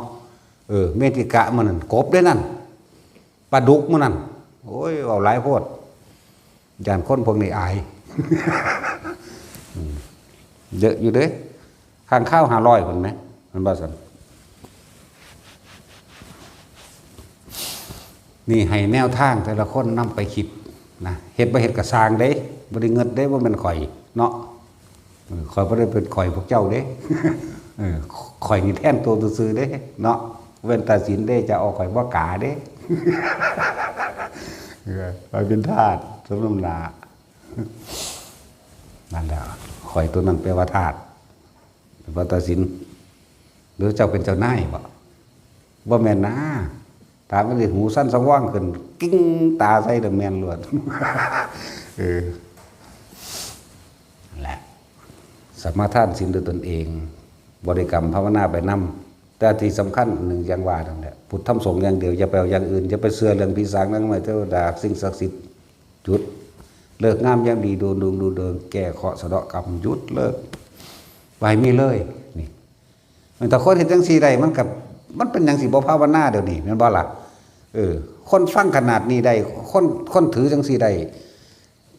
เออ เมถิกะมันนั่นกบเด้นั่น ปลาดุกมันนั่น โอ้ย เว้าหลายโพด ย้านคนพวกนี้อาย อืม เยอะอยู่เด้ ค้างคาวห้าร้อยพุ้นแหม มันว่าซั่น นี่ให้แนวทางแต่ละคนนำไปคิดนะ เฮ็ดบ่เฮ็ดก็ซ่างเด้ บ่ได้เงินเด้ บ่แม่นข้อยเนาะ เออ ข้อยบ่ได้เป็นข้อยพวกเจ้าเด้ เออ ข้อยนี่แทนตัวซื่อๆเด้เนาะ เว้นแต่ศีลเด้ จะเอาข้อยบ่กาเด้ เออ ข้อยเป็นทาส สมน้ำหน้า นั่นแหละ ข้อยตัวนั้นแปลว่าทาส เป็นพระตัดสิน หรือเจ้าเป็นเจ้านายบ่ บ่แม่นนะ ถามมันสิหูสั้นสว่างขึ้น กิ้งตาใส่เด้อ แม่นโลด เออ นั่นแหละ สมาทานศีลด้วยตนเอง บริกรรมภาวนาไปนำ แต่ที่สำคัญหนึ่งอย่างว่านั่นแหละ พุทธธรรมสงฆ์อย่างเดียว อย่าไปเอาอย่างอื่น อย่าไปเชื่อเรื่องผีสางนางไม้เทวดา สิ่งศักดิ์สิทธิ์ หยุด ฤกษ์งามยามดี ดูดวงดูเดิง แก้เคราะห์สะเดาะกรรม หยุด เลิก บ่ให้มีเลย นี่ แต่คนเฮ็ดจังซี่ได้ มันก็ มันเป็นหยังสิบ่ภาวนาเดี๋ยวนี้ แม่นบ่ล่ะ เออ คนฟังขนาดนี้ได้ คน คนถือจังซี่ได้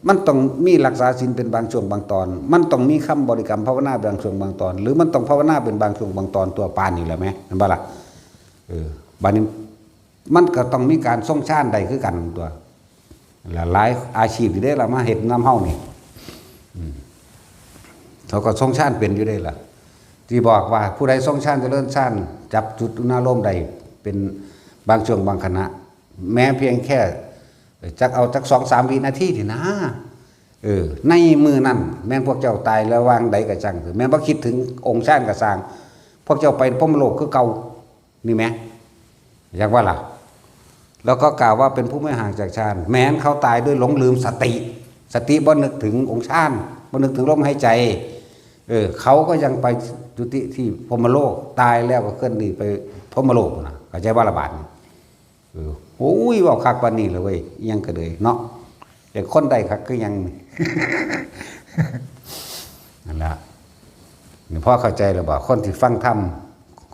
มันต้องมีรักษาศีลเป็นบางช่วงบางตอน มันต้องมีคำบริกรรมภาวนาบางช่วงบางตอน หรือมันต้องภาวนาเป็นบางช่วงบางตอนตัว ปานนี้แหละแหม แม่นบ่ล่ะ เออ บัดนี้ มันก็ต้องมีการทรงฌานได้คือกันตัว หลายอาชีพอยู่เด้ล่ะ มาเฮ็ดนำเฮานี่ อืม เขาก็ทรงฌานเป็นอยู่เด้ล่ะ ที่บอกว่าผู้ใดทรงฌานเจริญฌาน จับจุดอุณารมณ์ได้เป็นบางช่วงบางขณะ แม้เพียงแค่ จักเอาจักสองสามวินาทีนี่นะ เออ ในมื้อนั้น แม่นพวกเจ้าตายแล้ววางใดก็ช่างเถอะ แม่นบ่คิดถึงองค์ฌานก็ซ่าง พวกเจ้าไปพรหมโลกคือเก่า นี่แหม อยากว่าล่ะ แล้วก็กล่าวว่าเป็นผู้ไม่ห่างจากฌาน แม้นเขาตายด้วยหลงลืมสติ สติบ่นึกถึงองค์ฌาน บ่นึกถึงลมหายใจ เออ เขาก็ยังไปจุติที่พรหมโลก ตายแล้วก็เคลื่อนที่ไปพรหมโลกนะ เข้าใจบ่ล่ะบาดนี้ เออ โอ้ย เว้าคักปานนี้เลยเว้ย อิหยังก็เลยเนาะ แต่คนได้คักคือหยัง นั่นล่ะ นี่พอเข้าใจแล้วบ่ คนที่ฟังธรรม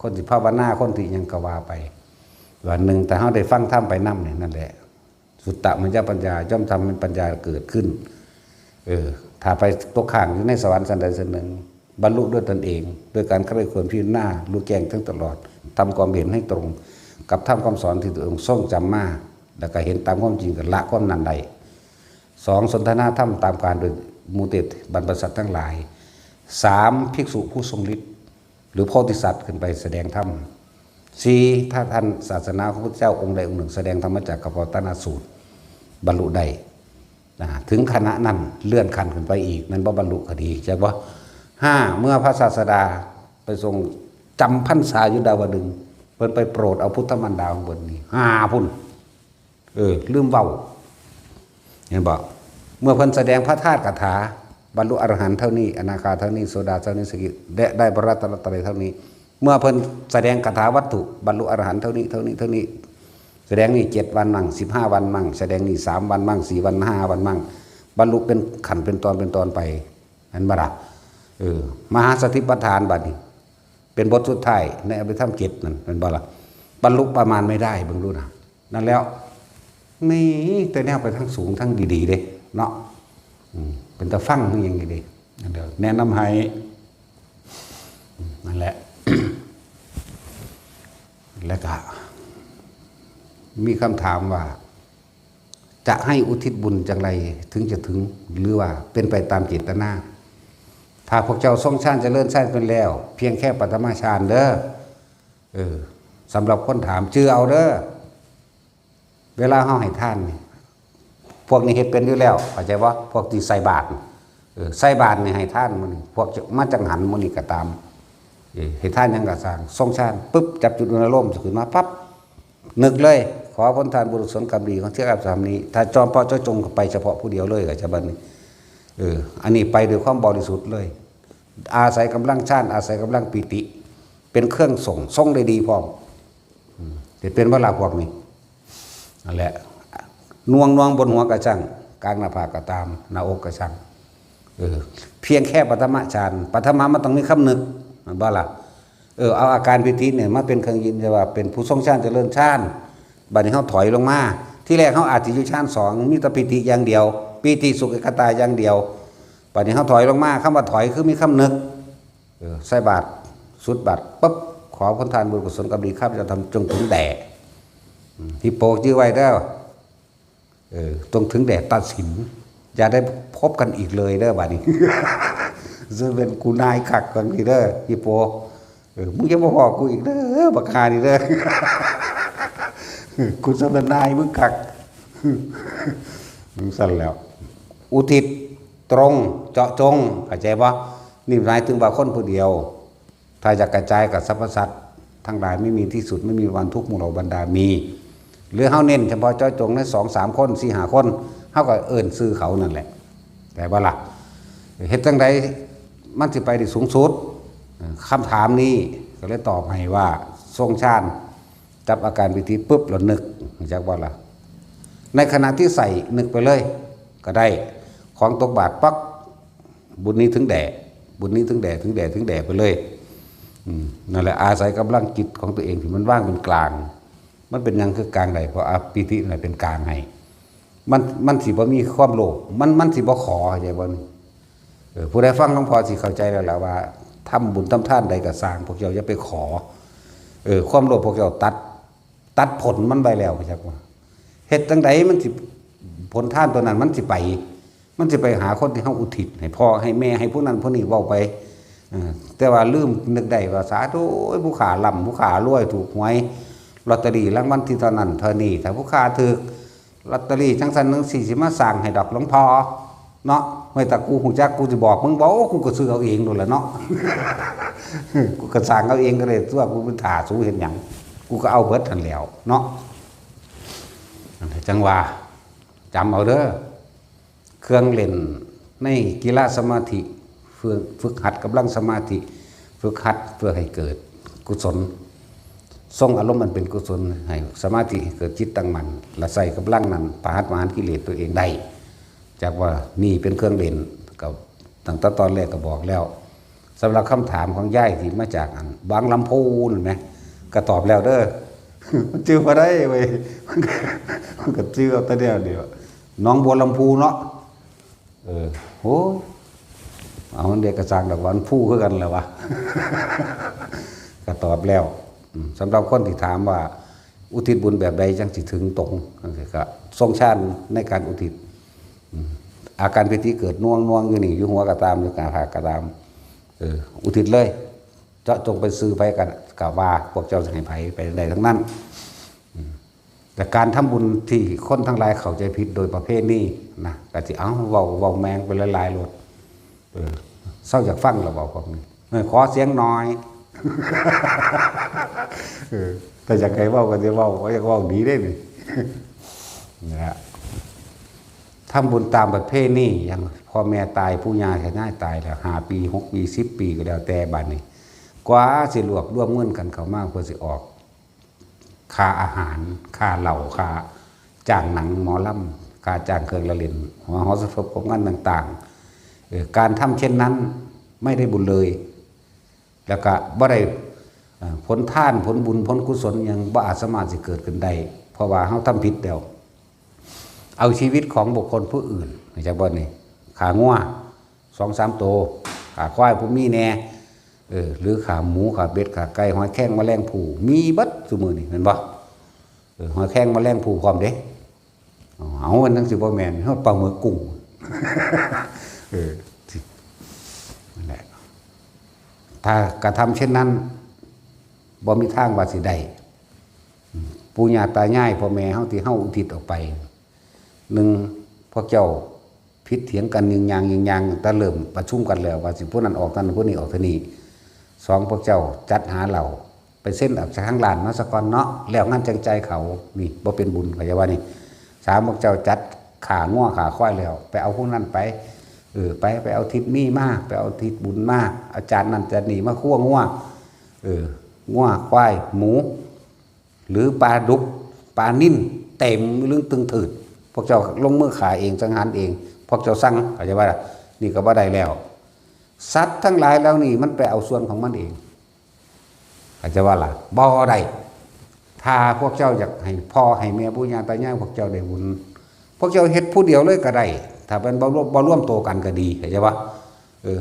คนที่ภาวนา คนที่หยังก็ว่าไป วันหนึ่งถ้าเฮาได้ฟังธรรมไปนำนี่ นั่นแหละ สุตตมยปัญญา ย่อมทำให้ปัญญาเกิดขึ้น เออ ถ้าไปตกค้างอยู่ในสวรรค์ชั้นใดชั้นหนึ่ง บรรลุด้วยตนเอง ด้วยการใคร่ครวญพิจารณา รู้แจ้งแทงตลอด ทำความเห็นให้ตรงกับธรรมคำสอนที่ตัวเองทรงจำมา แล้วก็เห็นตามความจริง ก็ละความนั้นได้ สอง สนทนาธรรมตามการโดยหมู่เทพบรรพสัตว์ทั้งหลาย สาม ภิกษุผู้ทรงฤทธิ์ หรือโพธิสัตว์ขึ้นไปแสดงธรรม สี่ ถ้าท่านศาสนาของพระพุทธเจ้าองค์ใดองค์หนึ่งแสดงธรรมจักรกัปปวัตตนสูตร บรรลุได้ นะ ถึงขณะนั้นเลื่อนขั้นขึ้นไปอีก แม่นบ่ บรรลุก็ดี ใช่บ่ ห้า เมื่อพระศาสดาไปทรงจำพรรษาอยู่ดาวดึงส์ เพิ่นไปโปรดเอาพุทธมารดาของเพิ่นนี่ ห้า พุ้น เออ ลืมเว้า เห็นบ่ เมื่อเพิ่นแสดงพระธาตุคาถา บรรลุอรหันต์เท่านี้ อนาคาเท่านี้ โสดาเท่านี้ สกิ และได้พระรัตนตรัยเท่านี้ เมื่อเพิ่นแสดงคาถาวัตถุ บรรลุอรหันต์เท่านี้ เท่านี้ เท่านี้ แสดงนี่เจ็ดวันมั่ง สิบห้าวันมั่ง แสดงนี่สามวันมั่ง สี่วัน ห้าวันมั่ง บรรลุเป็นขั้นเป็นตอนเป็นตอนไป เห็นบ่ล่ะ? เออ มหาสติปัฏฐานบัดนี้ เป็นบทสุดท้ายในอภิธรรมเจ็ดนั่น เห็นบ่ล่ะ? บรรลุประมาณไม่ได้ เบิ่งดูนะ นั่นแล้ว นี่แต่แนวไปทางสูงทางดีๆเด้เนาะ อืม เป็นตาฟังคือหยังดีๆ นั่นแหละ แนะนำให้ อืม นั่นแหละ แล้วก็ มีคำถามว่า จะให้อุทิศบุญจั่งใดถึงจะถึง หรือว่าเป็นไปตามเจตนา? ถ้าพวกเจ้าทรงฌานเจริญฌานเป็นแล้ว เพียงแค่ปฐมฌานเด้อ เออ สำหรับคนถาม จื่อเอาเด้อ เวลาเฮาให้ทานนี่ พวกนี้เฮ็ดเป็นอยู่แล้ว เข้าใจบ่? พวกที่ใส่บาตร เออ ใส่บาตรนี่ให้ทานมื้อนี้ พวกมาจังหันมื้อนี้ก็ตาม เออ ให้ทานหยังก็ซ่าง ทรงฌานปุ๊บ จับจุดอนุโลมขึ้นมาปั๊บ นึกเลย ขอผลทานบุญกุศลกรรมดีของที่ข้าพเจ้าทำนี้ ถ้าจอมเปาะเจาะจงก็ไปเฉพาะผู้เดียวเลย ก็จะบัดนี้ เออ อันนี้ไปด้วยความบริสุทธิ์เลย อาศัยกำลังฌาน อาศัยกำลังปีติ เป็นเครื่องส่ง ส่งได้ดีพร้อม อืม เฮ็ดเป็นบ่ล่ะพวกนี้ นั่นแหละ หน่วงหน่วงบนหัวก็ซ่าง กลางหน้าผากก็ตาม หน้าอกก็ซ่าง เออ เพียงแค่ปฐมฌาน ปฐมมันต้องมีคำนึก แม่นบ่ล่ะ? เออ เอาอาการปีติเนี่ยมาเป็นเครื่องยืนยันว่าเป็นผู้ทรงฌานเจริญฌาน บัดนี้เฮาถอยลงมา ทีแรกเฮาอาจสิอยู่ฌานสอง มีแต่ปีติอย่างเดียว ปีติสุขเอกตาอย่างเดียว บัดนี้เฮาถอยลงมา คำว่าถอยคือมีคำนึก เออ ใส่บาตร สุดบาตรปุ๊บ ขอผลทานบุญกุศลกรรมดีข้าพเจ้าทำจงถึงแด่ อืม ฮิปโปจื่อไว้เด้อ เออ จงถึงแด่ตัดสิน อย่าได้พบกันอีกเลยเด้อบัดนี้ ซึ่งเป็นกูนายคักกันนี่เด้อ ฮิปโป เออ มึงอย่ามาพ้อกูอีกเด้อ บักห่านี่เด้อ กูจะเป็นนายมึงคัก มึงสั่นแล้ว อุทิศตรง เจาะจง เข้าใจบ่? นี่หมายถึงว่าคนผู้เดียว ถ้าอยากกระจายกับสรรพสัตว์ทั้งหลายไม่มีที่สุด ไม่มีวันทุกข์ หมู่เหล่าบรรดามี หรือเฮาเน้นเฉพาะเจาะจงในสองสามคน สี่ห้าคน เฮาก็เอิ้นชื่อเขานั่นแหละ แปลว่าล่ะ เฮ็ดจั่งใดมันสิไปได้สูงสุด คำถามนี้ก็เลยตอบให้ว่า ทรงฌาน จับอาการปีติปุ๊บ แล้วนึก รู้จักบ่ล่ะ? ในขณะที่ใส่นึกไปเลย ก็ได้ ของตกบาตรปั๊บ บุญนี้ถึงแด่ บุญนี้ถึงแด่ ถึงแด่ ถึงแด่ไปเลย อืม นั่นแหละ อาศัยกำลังจิตของตัวเองที่มันว่างเป็นกลาง มันเป็นหยังคือกลางได้ เพราะอปีตินั่นแหละเป็นกลางให้ มัน มันสิบ่มีความโลภ มัน มันสิบ่ขอ เข้าใจบ่นี่? เออ ผู้ใดฟังหลวงพ่อสิเข้าใจแล้วล่ะว่า ทำบุญทำทานใดก็ซ่าง พวกเจ้าอย่าไปขอ เออ ความโลภพวกเจ้าตัด ตัดผลมันไปแล้ว เข้าใจบ่? เฮ็ดจั่งใดมันสิ ผลทานตัวนั้นมันสิไป มันสิไปหาคนที่เฮาอุทิศให้พ่อให้แม่ ให้ผู้นั้นผู้นี้เว้าไป เออ แต่ว่าลืมนึกได้ว่า สาธุ โอ้ย ผู้ข้าร่ำ ผู้ข้ารวย ถูกหวยลอตเตอรี่รางวัลที่เท่านั้นเท่านี้ ถ้าผู้ข้าถูกลอตเตอรี่จั่งซั่นจั่งซี้ สิมาซ่างให้ดอกหลวงพ่อ เนาะ เฮ้ย แต่กูฮู้จัก กูสิบอกมึงบ่ กูก็ซื้อเอาเองโลดล่ะเนาะ กูก็ซ่างเอาเองก็ได้ ตัวกูไปถ่าสูเฮ็ดหยัง กูก็เอาเบิดหั้นแหล้วเนาะ จั่งว่า จำเอาเด้อ เครื่องเล่นในกีฬาสมาธิ ฝึก ฝึกหัดกำลังสมาธิ ฝึกหัดเพื่อให้เกิดกุศล ทรงอารมณ์อันเป็นกุศล ให้สมาธิให้เกิดจิตตั้งมั่น และใส่กำลังนั้น ประหัตประหารกิเลสตัวเองได้ จักว่านี่เป็นเครื่องเล่น ก็ตั้งแต่ตอนแรกก็บอกแล้ว สำหรับคำถามของยายที่มาจากอันบางลำพูนั่นไหม ก็ตอบแล้วเด้อ มันจื่อบ่ได้เว้ย มันก็ มันก็จื่อเอาแต่แนวเดียว หนองบัวลำพูเนาะ เออ โอ้ย เอาเด็กกระซังดอกวันผู้คือกันแหละวะ ก็ตอบแล้ว อืม สำหรับคนที่ถามว่า อุทิศบุญแบบใดจั่งสิถึงตรง จั่งซี้ก็ทรงฌานในการอุทิศ อืม อาการปีติเกิดหน่วงๆอยู่นี่ อยู่หัวก็ตาม อยู่หน้าผากก็ตาม เออ อุทิศเลย เจาะจงไปชื่อไผก็ ก็ว่าพวกเจ้าสิให้ไผไปได้ทั้งนั้น อืม แต่การทำบุญที่คนทั้งหลายเข้าใจผิดโดยประเภทนี้นะ ก็สิ เอ้า เว้า เว้าแมงไปหลายๆโลด เออ เซาอยากฟังแล้วเว้าพวกนี้ เออ ขอเสียงหน่อย เออ แต่อยากให้เว้าก็สิเว้า บ่อยากเว้าดีเด้นี่ นี่แหละ ทำบุญตามประเพณี อย่างพ่อแม่ตาย ปู่ย่าตายายตายแล้ว ห้าปี หกปี สิบปีก็แล้วแต่ บัดนี้ กว่าสิรวบรวมเงินกันเข้ามาเพื่อสิออก ค่าอาหาร ค่าเหล้า ค่าจ้างหนังหมอล ค่าจ้างเครื่องละเล่น หอหอสมทบครบงานต่างๆ เออ การทำเช่นนั้นไม่ได้บุญเลย แล้วก็บ่ได้ เอ่อ ผลทาน ผลบุญ ผลกุศลหยังบ่อาจสามารถสิเกิดขึ้นได้ เพราะว่าเฮาทำผิดแล้ว เอาชีวิตของบุคคลผู้อื่น รู้จักบ่นี่ ฆ่างัวสองสามตัว ฆ่าควายผู้มีแหน่ เออ หรือฆ่าหมู ฆ่าเป็ด ฆ่าไก่ หอยแครง แมลงภู่ มีเบิดซุมื้อนี่ แม่นบ่ เออ หอยแครง แมลงภู่ พร้อมเด้ เอา มันจั่งสิบ่แม่น เฮาปลาหมึก กุ้ง เออ นั่นแหละ ถ้ากระทำเช่นนั้น บ่มีทางว่าสิได้ ปู่ย่าตายาย พ่อแม่เฮาที่เฮาอุทิศออกไป หนึ่ง พวกเจ้าผิดเถียงกัน ยิงยาง ยิงยาง ตั้งแต่เริ่มประชุมกันแล้ว ว่าสิผู้นั้นออกเท่านั้น ผู้นี้ออกเท่านี้ สอง พวกเจ้าจัดหาเหล้า ไปเซ็นเอาจากทางร้านมาซะก่อนเนาะ แล้วงานจั่งจ่ายเขา นี่บ่เป็นบุญ เขาจะว่านี่ สาม พวกเจ้าจัดฆ่างัวฆ่าควายแล้ว ไปเอาพวกนั้นไป เออ ไป ไปเอาทิศนี้มา ไปเอาทิศบุญมา เอาจานนั้นจานนี้มาคั่วงัว เออ งัว ควาย หมู หรือปลาดุก ปลานิล เต็มลึงตึงถืด พวกเจ้าลงมือฆ่าเอง สังหารเอง พวกเจ้าสั่ง เขาจะว่า นี่ก็บ่ได้แล้ว สัตว์ทั้งหลายเหล่านี้มันไปเอาส่วนของมันเอง เขาจะว่าล่ะ บ่ได้ ถ้าพวกเจ้าอยากให้พ่อให้แม่ปู่ย่าตายายพวกเจ้าได้บุญ พวกเจ้าเฮ็ดผู้เดียวเลยก็ได้ ถ้าเป็นบ่ร่วม บ่ร่วมตัวกันก็ดี เข้าใจบ่ เออ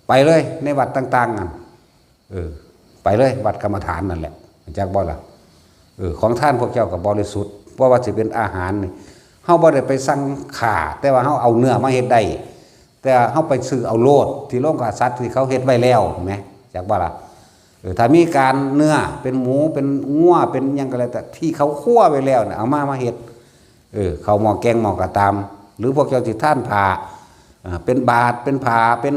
ไปเลยในวัดต่างๆนั่น เออ ไปเลยวัดกรรมฐานนั่นแหละ รู้จักบ่ล่ะ เออ ของทานพวกเจ้าก็บริสุทธิ์ เพราะว่าสิเป็นอาหารนี่ เฮาบ่ได้ไปสั่งฆ่า แต่ว่าเฮาเอาเนื้อมาเฮ็ดได้ แต่เฮาไปซื้อเอาโลด ที่โรงฆ่าสัตว์ที่เขาเฮ็ดไว้แล้ว เห็นไหม จักบ่ล่ะ เออ ถ้ามีการเนื้อ เป็นหมู เป็นงัว เป็นหยังก็แล้วแต่ ที่เขาคั่วไว้แล้วน่ะ เอามา มาเฮ็ด เออ ข้าวหม้อแกงหม้อก็ตาม หรือพวกเจ้าสิทานผ้า อ่า เป็นบาตร เป็นผ้า เป็น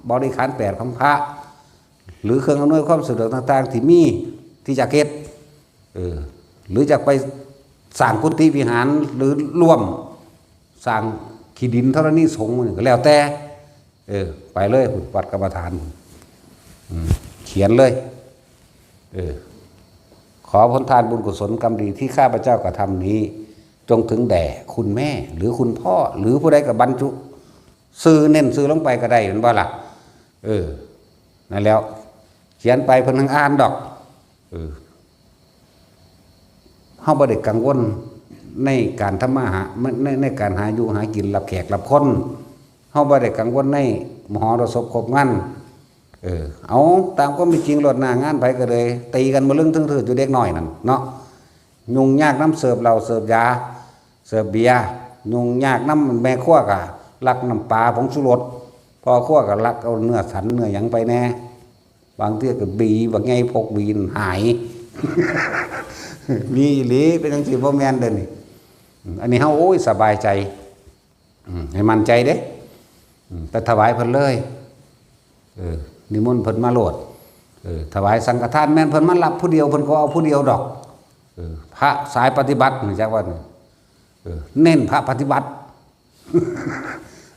บริขารแปดของพระ หรือเครื่องอำนวยความสะดวกต่างๆ ที่มี ที่จะเฮ็ด เออ หรือจะไปสร้างกุฏิวิหาร หรือร่วมสร้างขี้ดินธรณีสงฆ์นี่ก็แล้วแต่ เออ ไปเลย วัดกรรมฐาน อืม เขียนเลย เออ ขอผลทานบุญกุศลกรรมดีที่ข้าพเจ้ากระทำนี้ จงถึงแด่คุณแม่ หรือคุณพ่อ หรือผู้ใดก็บรรจุชื่อ เน้นชื่อลงไปก็ได้ แม่นบ่ล่ะ เออ นั่นแล้ว เขียนไปเพิ่นจั่งอ่านดอก เออ เฮาบ่ได้กังวลในการทำมาหา ใน ในการหาอยู่หากินรับแขกรับคน เฮาบ่ได้กังวลในมหรสพครบงาน เออ เอาตามความเป็นจริงโลด หน้างานไผก็เลย ตีกันบ่ลึงตึงถืดอยู่ เด็กน้อยนั่นเนาะ ยุ่งยากนำเสิร์ฟเหล้าเสิร์ฟยา เสิร์ฟเบียร์ ยุ่งยากนำแม่ครัวก็ลักน้ำปลาผงชูรส พ่อครัวก็ลักเอาเนื้อสันเนื้อหยังไปแหน่ บางเทื่อก็บีบักใหญ่พกบีนั่นหาย มีอีหลี เป็นจั่งซี้บ่แม่นเด้อนี่ อืม อันนี้เฮา โอ้ย สบายใจ อืม ให้มั่นใจเด้ อืม ไปถวายเพิ่นเลย เออ นิมนต์เพิ่นมาโลด เออ ถวายสังฆทาน แม่นเพิ่นมารับผู้เดียว เพิ่นก็เอาผู้เดียวดอก เออ พระสายปฏิบัติ รู้จักว่า เออ เน้นพระปฏิบัติ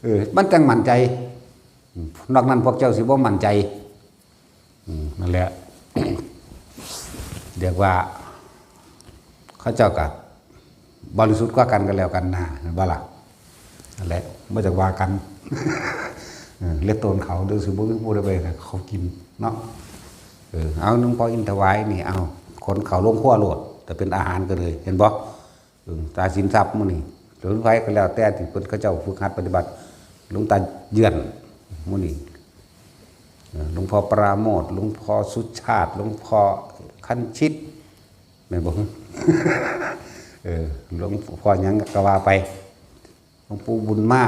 เออ มันจั่งมั่นใจ อืม นอกนั้นพวกเจ้าสิบ่มั่นใจ อืม นั่นแหละ เรียกว่า เขาเจ้าก็บริสุทธิ์กว่ากันก็แล้วกันนะ แม่นบ่ล่ะ นั่นแหละ บ่จักว่ากัน เออ เล็ดโตนเขา เดี๋ยวสิบ่มีผู้ใดไปให้เขากินเนาะ เออ เอา หลวงพ่ออินถวายนี่ เอา ขนเขาลงครัวโลด แต่เป็นอาหารก็เลย เห็นบ่ เออ ตาสินทรัพย์มื้อนี้ หรือไผก็แล้วแต่ที่เพิ่น เขาเจ้าฝึกหัดปฏิบัติ หลวงตาเยือนมื้อนี้ เออ หลวงพ่อปราโมทย์ หลวงพ่อสุชาติ หลวงพ่อคันชิต แม่นบ่ เออ หลวงพ่อหยังก็ว่าไป หลวงปู่บุญมา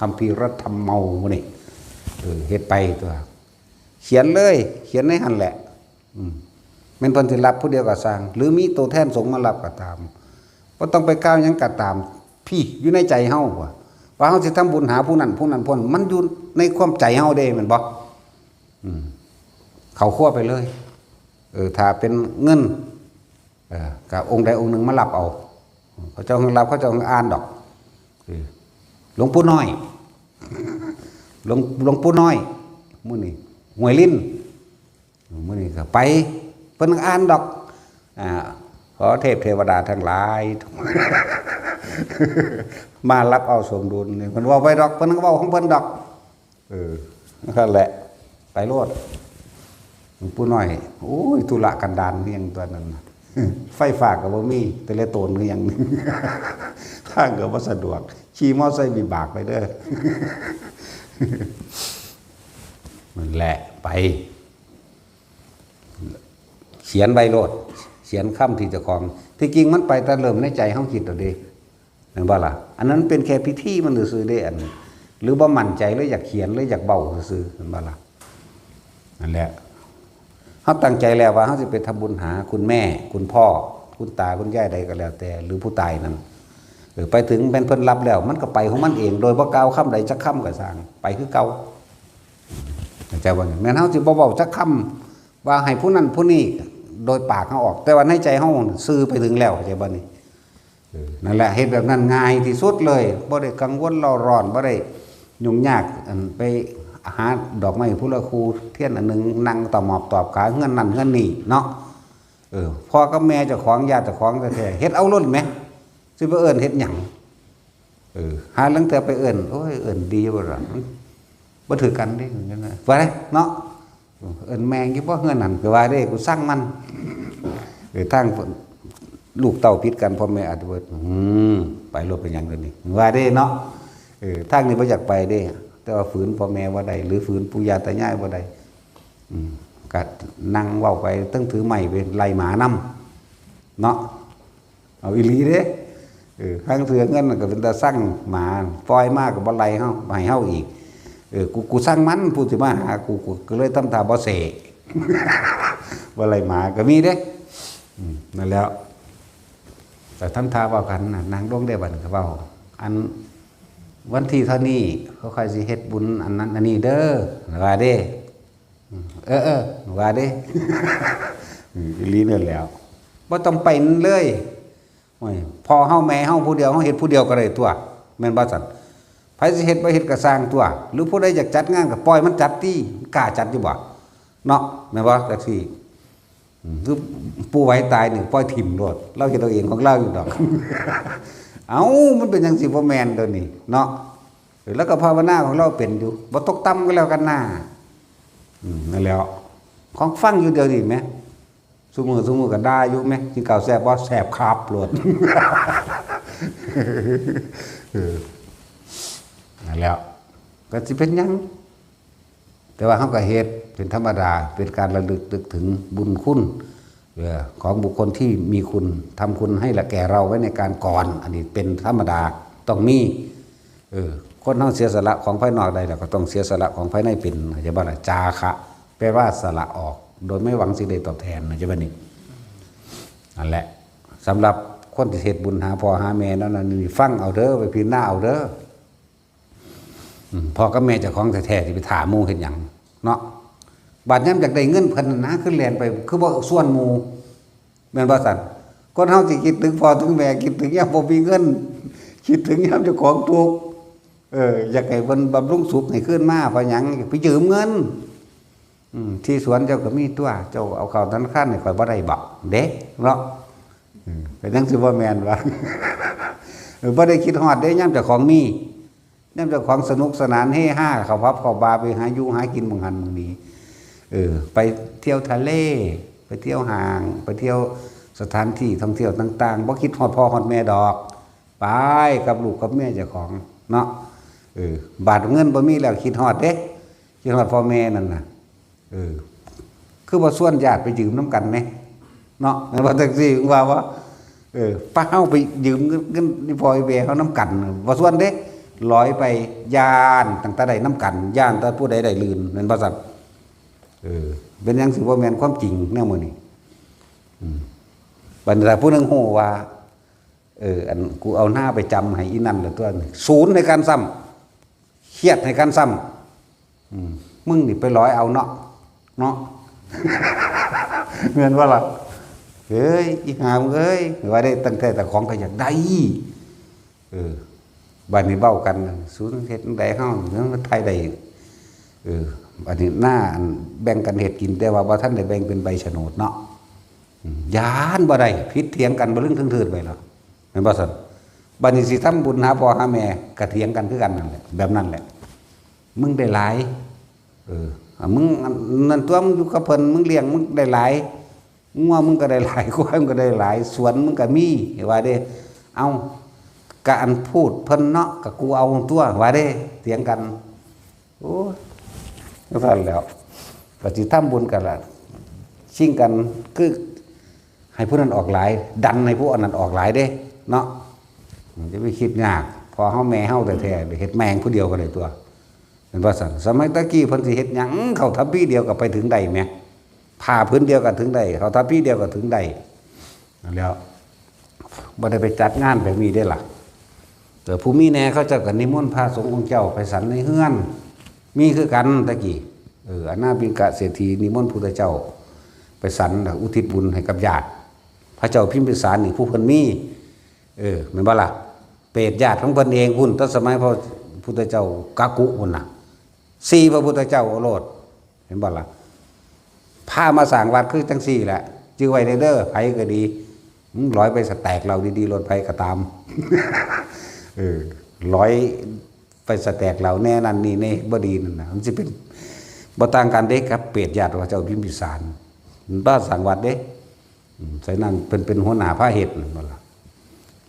คัมภีรธรรมโม มื้อนี้ เออ เฮ็ดไปตัว เขียนเลย เขียนในหั่นแหละ อืม แม่นเพิ่นสิรับผู้เดียวก็ซ่าง หรือมีตัวแทนสงฆ์มารับก็ตาม บ่ต้องไปกล่าวหยังก็ตาม พี้อยู่ในใจเฮาว่า ว่าเฮาสิทำบุญหาผู้นั้น ผู้นั้น ผู้นั้น มันอยู่ในความใจเฮาเด้ แม่นบ่ อืม เข้าครัวไปเลย เออ ถ้าเป็นเงิน เออ ก็องค์ใดองค์หนึ่งมารับเอา เขาเจ้าให้รับ เขาเจ้าให้อ่านดอก เออ หลวงปู่น้อย หลวง หลวงปู่น้อย มื้อนี้ ห้วยลิ้น มื้อนี้ก็ไป เพิ่นอ่านดอก อ่า ขอเทพเทวดาทั้งหลาย มารับเอาสมดุลนี่ เพิ่นเว้าไปดอก เพิ่นก็เว้าของเพิ่นดอก เออ นั่นแหละ ไปโลด หลวงปู่น้อย โอ้ย ธุระกันดารเพียงตัวนั้นน่ะ ไฟฟ้าก็บ่มี แต่ละโตนก็ยัง ทางก็บ่สะดวก ขี่มอไซค์วิบากไปเด้อ นั่นแหละ ไป เขียนใบโลด เขียนคำที่เจ้าของ ที่จริงมันไปแต่เริ่มในใจเฮาคิดเอาเด้ แม่นบ่ล่ะ อันนั้นเป็นแค่พิธีมันซื่อๆเด้ อัน หรือบ่มั่นใจ หรืออยากเขียน หรืออยากเว้าซื่อๆ แม่นบ่ล่ะ นั่นแหละ เฮาตั้งใจแล้วว่าเฮาสิไปทำบุญหาคุณแม่ คุณพ่อ คุณตา คุณยายใดก็แล้วแต่ หรือผู้ตายนั่น เออ ไปถึงแม่นเพิ่นรับแล้ว มันก็ไปของมันเอง โดยบ่กล่าวคำใดจักคำก็ซ่าง ไปคือเก่า เข้าใจบ่นี่ แม่นเฮาสิบ่เว้าจักคำว่าให้ผู้นั้นผู้นี้โดยปากเฮาออก แต่ว่าในใจเฮาซื่อไปถึงแล้ว เข้าใจบ่นี่ เออ นั่นแหละ เฮ็ดแบบนั้นง่ายที่สุดเลย บ่ได้กังวลเร่าร้อน บ่ได้ยุ่งยาก อันไปหาดอกไม้ผู้ละคู่ เทียนอันหนึ่ง นั่งตะหมอบตอบขา เฮือนนั่นเฮือนนี่เนาะ เออ พ่อกับแม่เจ้าของ ญาติเจ้าของแท้ๆ เฮ็ดเอาโลดแหม สิไปเอิ้นเฮ็ดหยัง เออ หาลางเทื่อไปเอิ้น โอ้ย เอิ้นดีบ่ล่ะ มันบ่ถือกันเด้ ว่าเด้เนาะ เอิ้นแม่งอยู่บ่เฮือนนั่น ก็ว่าเด้ กูซังมัน เออ ทางลูกเต้าผิดกัน พ่อแม่อาจจะว่า อืม ไปโลดเป็นหยังตัวนี้ ว่าเด้เนาะ เออ ทางนี้บ่อยากไปเด้ แต่ว่าฝืนพ่อแม่บ่ได้ หรือฝืนปู่ย่าตายายบ่ได้ อืม ก็นั่งเว้าไป ต้องถือไม้ไปไล่หมานำ เนาะ เอาอีหลีเด้ เออ ทางเทื่อเฮือนนั่นก็เป็นตาซัง หมาปล่อยมาก็บ่ไล่เฮา ให้เฮาอีก เออ กู กูซังมัน ผู้สิมาหากู กูก็เลยทำท่าบ่เสะ บ่ไล่หมาก็มีเด้ อืม นั่นแหล้ว แต่ทำท่าเว้ากันน่ะ นั่งลงได้บัดนี้ก็เว้า อัน วันที่เท่านี้เขาค่อยสิเฮ็ดบุญอันนั้นอันนี้เด้อ ว่าเด้ อืม เออ เออ ว่าเด้ อืม อีหลีนั่นแหล้ว บ่ต้องไปนั่นเลย โอ้ย พ่อเฮาแม่เฮาผู้เดียว เฮาเฮ็ดผู้เดียวก็ได้ตัว แม่นบ่ซั่น ไผสิเฮ็ดบ่เฮ็ดก็ซ่างตัว หรือผู้ใดอยากจัดงานก็ปล่อยมันจัดติ กล้าจัดอยู่บ่ เนาะ แม่นบ่ จักซี่ อืม คือปู่ไหวตายนี่ปล่อยถิ่มโลด ลาวเฮ็ดเอาเองของลาวอยู่ดอก เอ้า มันเป็นจั่งซี้บ่แม่นตัวนี้เนาะ เออ แล้วก็ภาวนาของลาวเป็นอยู่ บ่ตกต่ำก็แล้วกันนะ อืม นั่นแหล้ว ของฟังอยู่เดี๋ยวนี้แหม ซุมื้อ ซุมื้อก็ด่าอยู่แหม กินข้าวแซ่บบ่ แซ่บครับโลด เออ นั่นแหล้ว ก็สิเป็นหยัง แต่ว่าเฮาก็เฮ็ดเป็นธรรมดา เป็นการระลึกนึกถึงบุญคุณ เอ่อ ของบุคคลที่มีคุณ ทำคุณให้ละแก่เราไว้ในการก่อน อันนี้เป็นธรรมดา ต้องมี เออ คนเฮาเสียสละของภายนอกได้แล้ว ก็ต้องเสียสละของภายในเป็น เข้าใจบ่ล่ะ จาคะ แปลว่าสละออก โดยไม่หวังสิ่งใดตอบแทน เข้าใจบ่นี่ นั่นแหละ สำหรับคนที่เฮ็ดบุญหาพ่อหาแม่นั่นน่ะ นี่ฟังเอาเด้อ ไปพิจารณาเอาเด้อ อืม พ่อกับแม่เจ้าของแท้ๆ สิไปถ่าหมู่เฮ็ดหยังเนาะ บาดยามอยากได้เงินเพิ่นนั่นนะ คือแล่นไป คือบ่ชวนหมู่ แม่นบ่ซั่น คนเฮาสิคิดถึงพ่อถึงแม่ คิดถึงยามบ่มีเงิน คิดถึงยามเจ้าของทุกข์ เออ อยากให้เพิ่นบำรุงสุขให้คืนมา เพราะหยัง ไปยืมเงิน อืม ที่สวนเจ้าก็มีตัว เจ้าเอาเข้าธนาคารให้ข้อยบ่ได้บ่ เด้ เนาะ อืม เป็นจั่งซี้บ่แม่นวะ เออ บ่ได้คิดฮอดเด้ ยามเจ้าของมี ยามเจ้าของสนุกสนานเฮฮา เข้าผับเข้าบาร์ ไปหาอยู่หากินหม่องหั้นหม่องนี้ เออ ไปเที่ยวทะเล ไปเที่ยวห้าง ไปเที่ยวสถานที่ท่องเที่ยวต่างๆ บ่คิดฮอดพ่อฮอดแม่ดอก ไปกับลูกกับเมียเจ้าของเนาะ เออ บาดเงินบ่มีแล้วคิดฮอดเด้ คิดฮอดพ่อแม่นั่นน่ะ เออ คือบ่ชวนญาติไปยืมนำกันแหม เนาะ แม่นบ่ จั่งซี้ ว่าบ่ เออ ปะเฮาไปยืมเงิน เงินอีพ่ออีแม่เฮานำกัน บ่ชวนเด้ ลอยไป ย้านตั้งแต่ได้นำกัน ย้านแต่ผู้ใดได้ลื่น แม่นบ่ซั่น เออ เป็นหยังสิบ่แม่นความจริงแนวมื้อนี้ อืม บัดนี้ถ้าผู้หนึ่งฮู้ว่า เออ อันกูเอาหน้าไปจำให้อีนั่นแล้วตัวนี้ ศูนย์ให้กันซ้ำ เครียดให้กันซ้ำ อืม มึงนี่ไปลอยเอาเนาะ เนาะ แม่นบ่ล่ะ เฮ้ย อีห่ามึงเอ้ย ว่าได้ตั้งแต่แต่ของก็อยากได้ เออ บัดนี้เว้ากัน สูนเฮ็ดจั่งใดเฮา มันไทยได้ เออ บัดนี้หน้าอันแบ่งกันเฮ็ดกิน แต่ว่าบ่ทันได้แบ่งเป็นใบโฉนดเนาะ อืม ย้านบ่ได้ ผิดเถียงกันบ่ลึงเทิงเทิดไปแล้ว แม่นบ่ซั่น บัดนี้สิทำบุญหาพ่อหาแม่ก็เถียงกันคือกันนั่นแหละ แบบนั้นแหละ มึงได้หลาย เออ มึงนั่นตัว มึงอยู่กับเพิ่น มึงเลี้ยง มึงได้หลาย งัวมึงก็ได้หลาย ควายมึงก็ได้หลาย สวนมึงก็มี ว่าเด้ เอา กะอันพูดเพิ่นเนาะ กะกูเอาตัว ว่าเด้ เถียงกัน โอ้ย จั่งซั้นแหล้ว ก็สิทำบุญกันล่ะ ชิงกัน คือ ให้ผู้นั้นออกหลาย ดันให้ผู้อันนั้นออกหลายเด้ เนาะ มันจะไปคิดยาก พ่อเฮาแม่เฮาแท้ๆ เฮ็ดแม่งผู้เดียวก็ได้ตัว เห็นบ่ซั่น สมัยตะกี้เพิ่นสิเฮ็ดหยัง เข้าทัพพีเดียวก็ไปถึงได้แหม ผ้าผืนเดียวก็ถึงได้ เข้าทัพพีเดียวก็ถึงได้ แล้ว บ่ได้ไปจัดงานแบบนี้เด้ล่ะ แต่ผู้มีแหน่เขาเจ้าก็นิมนต์พระสงฆ์องค์เจ้าไปฉันในเฮือน มีคือกันตะกี้ เออ อนาถปิณกะเศรษฐีนิมนต์พุทธเจ้าไปฉัน แล้วอุทิศบุญให้กับญาติ พระเจ้าพิมพิสารนี่ผู้เพิ่นมี เออ แม่นบ่ล่ะ เปรตญาติของเพิ่นเองพุ้น แต่สมัยพระพุทธเจ้ากักกุพุ้นน่ะ สี่พระพุทธเจ้าโอรส เห็นบ่ล่ะ พามาสร้างวัดคือจั่งซี่แหละ จื่อไว้เด้อ ไผก็ดี มึงลอยไปสแต็กเหล้าดีๆ รถไผก็ตาม เออ ลอยไปสแต็กเหล้าแหน่นั่นนี่แหน่บ่ดีนั่นน่ะ มันสิเป็น บ่ต่างกันเด้กับเปรตญาติพระเจ้าพิมพิสาร มันพาสร้างวัดเด้ อืม ใส่นั่นเพิ่นเป็นหัวหน้าพาเฮ็ดนั่นบ่ล่ะ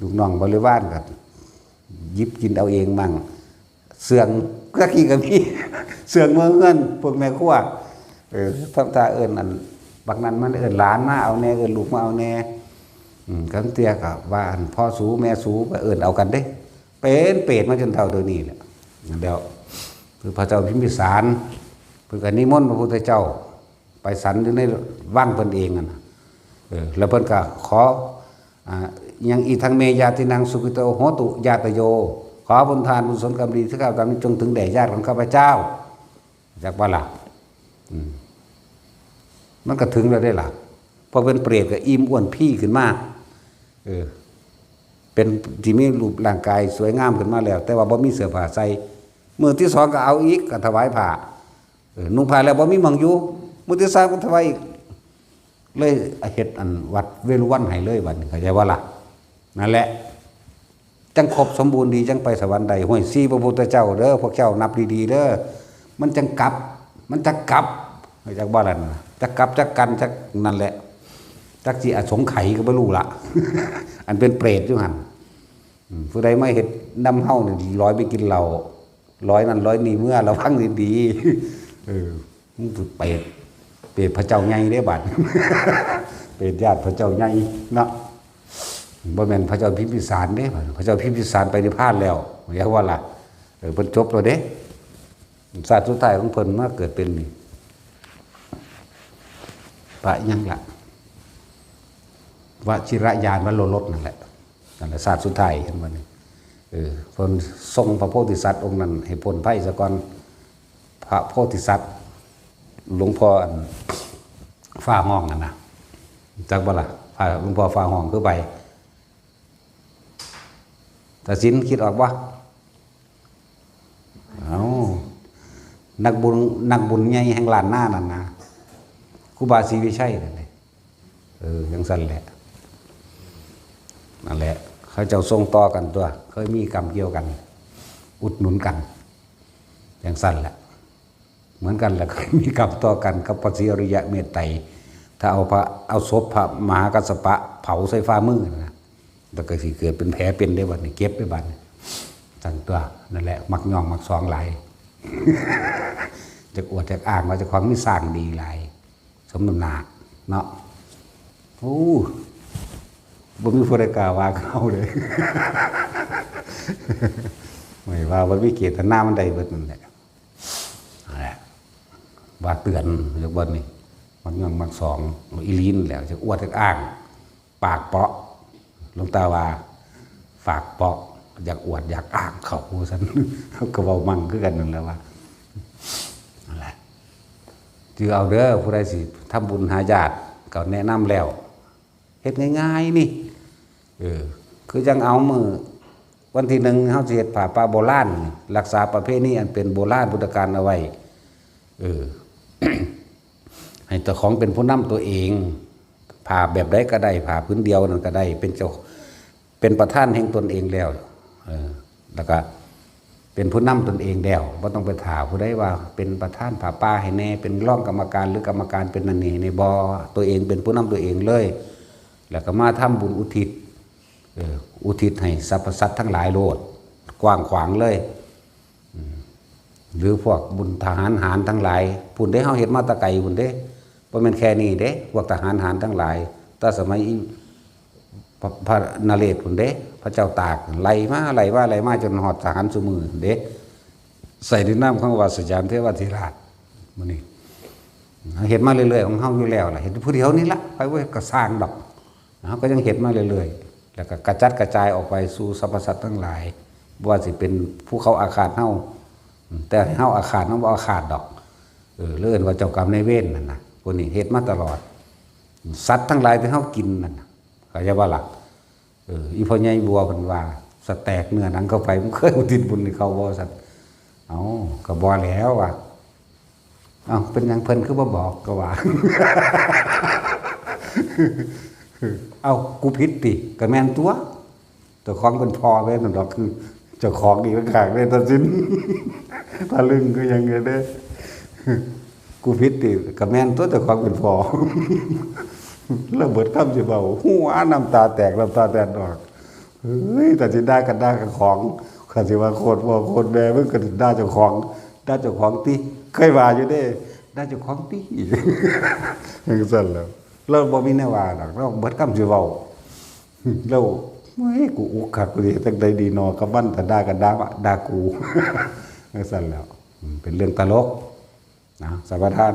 ลูกน้องบริวารก็หยิบกินเอาเองมั่ง เสื่อง ตะกี้ก็มี เสื่องเมืองเฮือน พวกแม่ครัว เออ ทำท่าเอิ้นอัน บักนั้นมันเอิ้นหลานมาเอาแหน่ เอิ้นลูกมาเอาแหน่ อืม กางเทื่อก็ว่าอันพ่อสูแม่สูก็เอิ้นเอากันเด้ เป็นเปรตมาจนเฒ่าเดี๋ยวนี้แหละ นั่นแล้ว คือพระเจ้าพิมพิสาร เพิ่นก็นิมนต์พระพุทธเจ้า ไปฉันอยู่ในวังเพิ่นเองนั่นน่ะ เออ แล้วเพิ่นก็ขอ อ่า ยัง อิทังเมญาตินังสุขิโตโหตุญาตโย ขอบุญทานบุญสนกรรมดีที่ข้าพเจ้าทำนี้จงถึงแด่ญาติของข้าพเจ้า จักบ่ล่ะ อืม มันก็ถึงแล้วเด้ล่ะ พอเป็นเปรตก็อิ่มอ้วนพีขึ้นมา เออ เป็นที่มีรูปร่างกายสวยงามขึ้นมาแล้ว แต่ว่าบ่มีเสื้อผ้าใส่ มื้อที่สองก็เอาอีก ก็ถวายผ้า เออ นุ่งผ้าแล้วบ่มีหม่องอยู่ มื้อที่สามก็ถวายอีก เลยเฮ็ดอันวัดเวฬุวันให้เลยบัดนี้ เข้าใจบ่ล่ะ นั่นแหละ จั่งครบสมบูรณ์ดี จั่งไปสวรรค์ได้ ห้วย สี่พระพุทธเจ้าเด้อ พวกเจ้านับดีๆ เด้อ มันจั่งกลับ มันจักกลับ จักบ่ล่ะนะ จักกลับ จักกัน จักนั่นแหละ จักสิอสงไขยก็บ่รู้ละ อันเป็นเปรตอยู่หั่น อืม ผู้ใดมาเฮ็ดนำเฮานี่ ลอยไปกินเหล้า ลอยนั่นลอยนี่ เมือระวังดีๆ เออ มึงเปรต เปรตพระเจ้าใหญ่เด้บัด เปรตญาติพระเจ้าใหญ่เนาะ บ่แม่นพระเจ้าพิมพิสารเด้ พระเจ้าพิมพิสารไปนิพพานแล้ว อย่าว่าล่ะ เออ เพิ่นจบแล้วเด้ ชาติสุดท้ายของเพิ่นมาเกิดเป็นนี่ พระหยังล่ะ วชิรญาณวโรรสนั่นแหละ นั่นแหละ ชาติสุดท้ายเห็นบ่นี่ เออ เพิ่นทรงพระโพธิสัตว์องค์นั้นให้พ้นภัยซะก่อน พระโพธิสัตว์ หลวงพ่ออัน ฟ้าห้องนั่นนะ จักบ่ล่ะ พระหลวงพ่อฟ้าห้องคือไผ ตาสินคิดออกบ่ เอ้า นักบุญ นักบุญใหญ่แห่งล้านนานั่นนะ ครูบาศรีวิชัยนั่นแหละ เออ จั่งซั่นแหละ นั่นแหละ เขาเจ้าส่งต่อกันตัว เคยมีกรรมเกี่ยวกัน อุดหนุนกัน จั่งซั่นแหละ เหมือนกันแหละ เคยมีกรรมต่อกันกับพระศรีอริยะเมตไตร ถ้าเอาพระ เอาศพพระมหากัสสปะเผาใส่ฝ่ามือนะ แล้วก็สิเกิดเป็นแผลเป็นได้บัดนี้ เจ็บได้บัดนี้ ซั่นตัว นั่นแหละ มักย่องมักสองหลาย จักอวดจักอ้างว่าเจ้าของมีสร้างดีหลาย สมน้ำหน้าเนาะ โอ้ บ่มีผู้ใดกล้าว่าเขาเลย ไม่ว่าบ่มีเจตนามันได้เบิดนั่นแหละ นั่นแหละ ว่าเตือน จักบ่นี่ มักย่องมักสอง อีหลีนั่นแหละ จักอวดจักอ้าง ปากเปาะ หลวงตาว่า ปากเปาะ อยากอวดอยากอ้างเขา ว่าซั่น เขาก็เว้ามั่งคือกันนั่นแหละว่า นั่นแหละ ถือเอาเด้อ ผู้ใดสิทำบุญหาญาติ ก็แนะนำแล้ว เฮ็ดง่ายๆนี่ เออ คือจั่งเอามื้อวันที่หนึ่ง เฮาสิเฮ็ดผ้าป่าโบราณนี่ รักษาประเพณีอันเป็นโบราณพุทธกาลเอาไว้ เออ ให้เจ้าของเป็นผู้นำตัวเอง ผ้าแบบใดก็ได้ ผ้าผืนเดียวนั่นก็ได้ เป็นเจ้า เป็นประธานแห่งตนเองแล้ว เออ แล้วก็เป็นผู้นำตนเองแล้ว บ่ต้องไปถ่าผู้ใดว่าเป็นประธานผ้าป่าให้แน่ เป็นรองกรรมการหรือกรรมการเป็นนั่นนี่ ในบ่ ตัวเองเป็นผู้นำตัวเองเลย แล้วก็มาทำบุญอุทิศ เออ อุทิศให้สรรพสัตว์ทั้งหลายโลด กว้างขวางเลย อืม หรือพวกบุญทหารหารทั้งหลาย พุ้นเด้ เฮาเฮ็ดมาแต่ไกลพุ้นเด้ บ่แม่นแค่นี้เด้ พวกทหารหารทั้งหลาย แต่สมัยอี พระ พระนเรศพุ้นเด้ พระเจ้าตาก ไล่มา ไล่มา ไล่มา จนฮอดทหารซุมื้อพุ้นเด้ ใส่ในนามของวาสยามเทวาธิราช มื้อนี้ เฮาเฮ็ดมาเรื่อยๆ ของเฮาอยู่แล้วล่ะ เฮ็ดผู้เดียวนี่ล่ะ ไผบ่เฮ็ดก็ซ่างดอก เฮาก็ยังเฮ็ดมาเรื่อยๆ แล้วก็กระจัดกระจายออกไปสู่สรรพสัตว์ทั้งหลาย บ่ว่าสิเป็นผู้เขาอาฆาตเฮา แต่ให้เฮาอาฆาต เฮาบ่อาฆาตดอก เออ เรียกว่าเจ้ากรรมนายเวรนั่นน่ะ พวกนี้เฮ็ดมาตลอด สัตว์ทั้งหลายที่เฮากินนั่นน่ะ เข้าใจบ่ล่ะ เออ อีพ่อใหญ่บัวเพิ่นว่า สะแตกเนื้อหนังเข้าไป มึงเคยอุทิศบุญให้เขาบ่ ซั่น เอ้า ก็บ่แล้วว่ะ เอ้า เป็นหยังเพิ่นคือบ่บอก ก็ว่า เอ้า กูผิดติ ก็แม่นตัว เจ้าของเป็นพ่อแม่นดอก คือเจ้าของอีกต่างหากเลยตัดสิน ตะลึงคือหยังไงเด้ กูผิดติ ก็แม่นตัวเจ้าของเป็นพ่อ แล้วเบิดคำสิเว้า หัวน้ำตาแตก น้ำตาแตกออก เฮ้ย แต่สิด่ากันด่ากับของ คันสิว่าโคตรพ่อโคตรแม่ มึงก็ด่าเจ้าของ ด่าเจ้าของติ เคยว่าอยู่เด้ ด่าเจ้าของติ จังซั่นแหล้ว เราบ่มีแนวว่าดอก เราเบิดคำสิเว้า แล้ว เฮ้ย กูอุกคัก กูสิเฮ็ดจั่งใดดีนอ กับมัน แต่ด่ากันด่า ด่ากู จังซั่นแหล้ว อืม เป็นเรื่องตลก นะ สาประทาน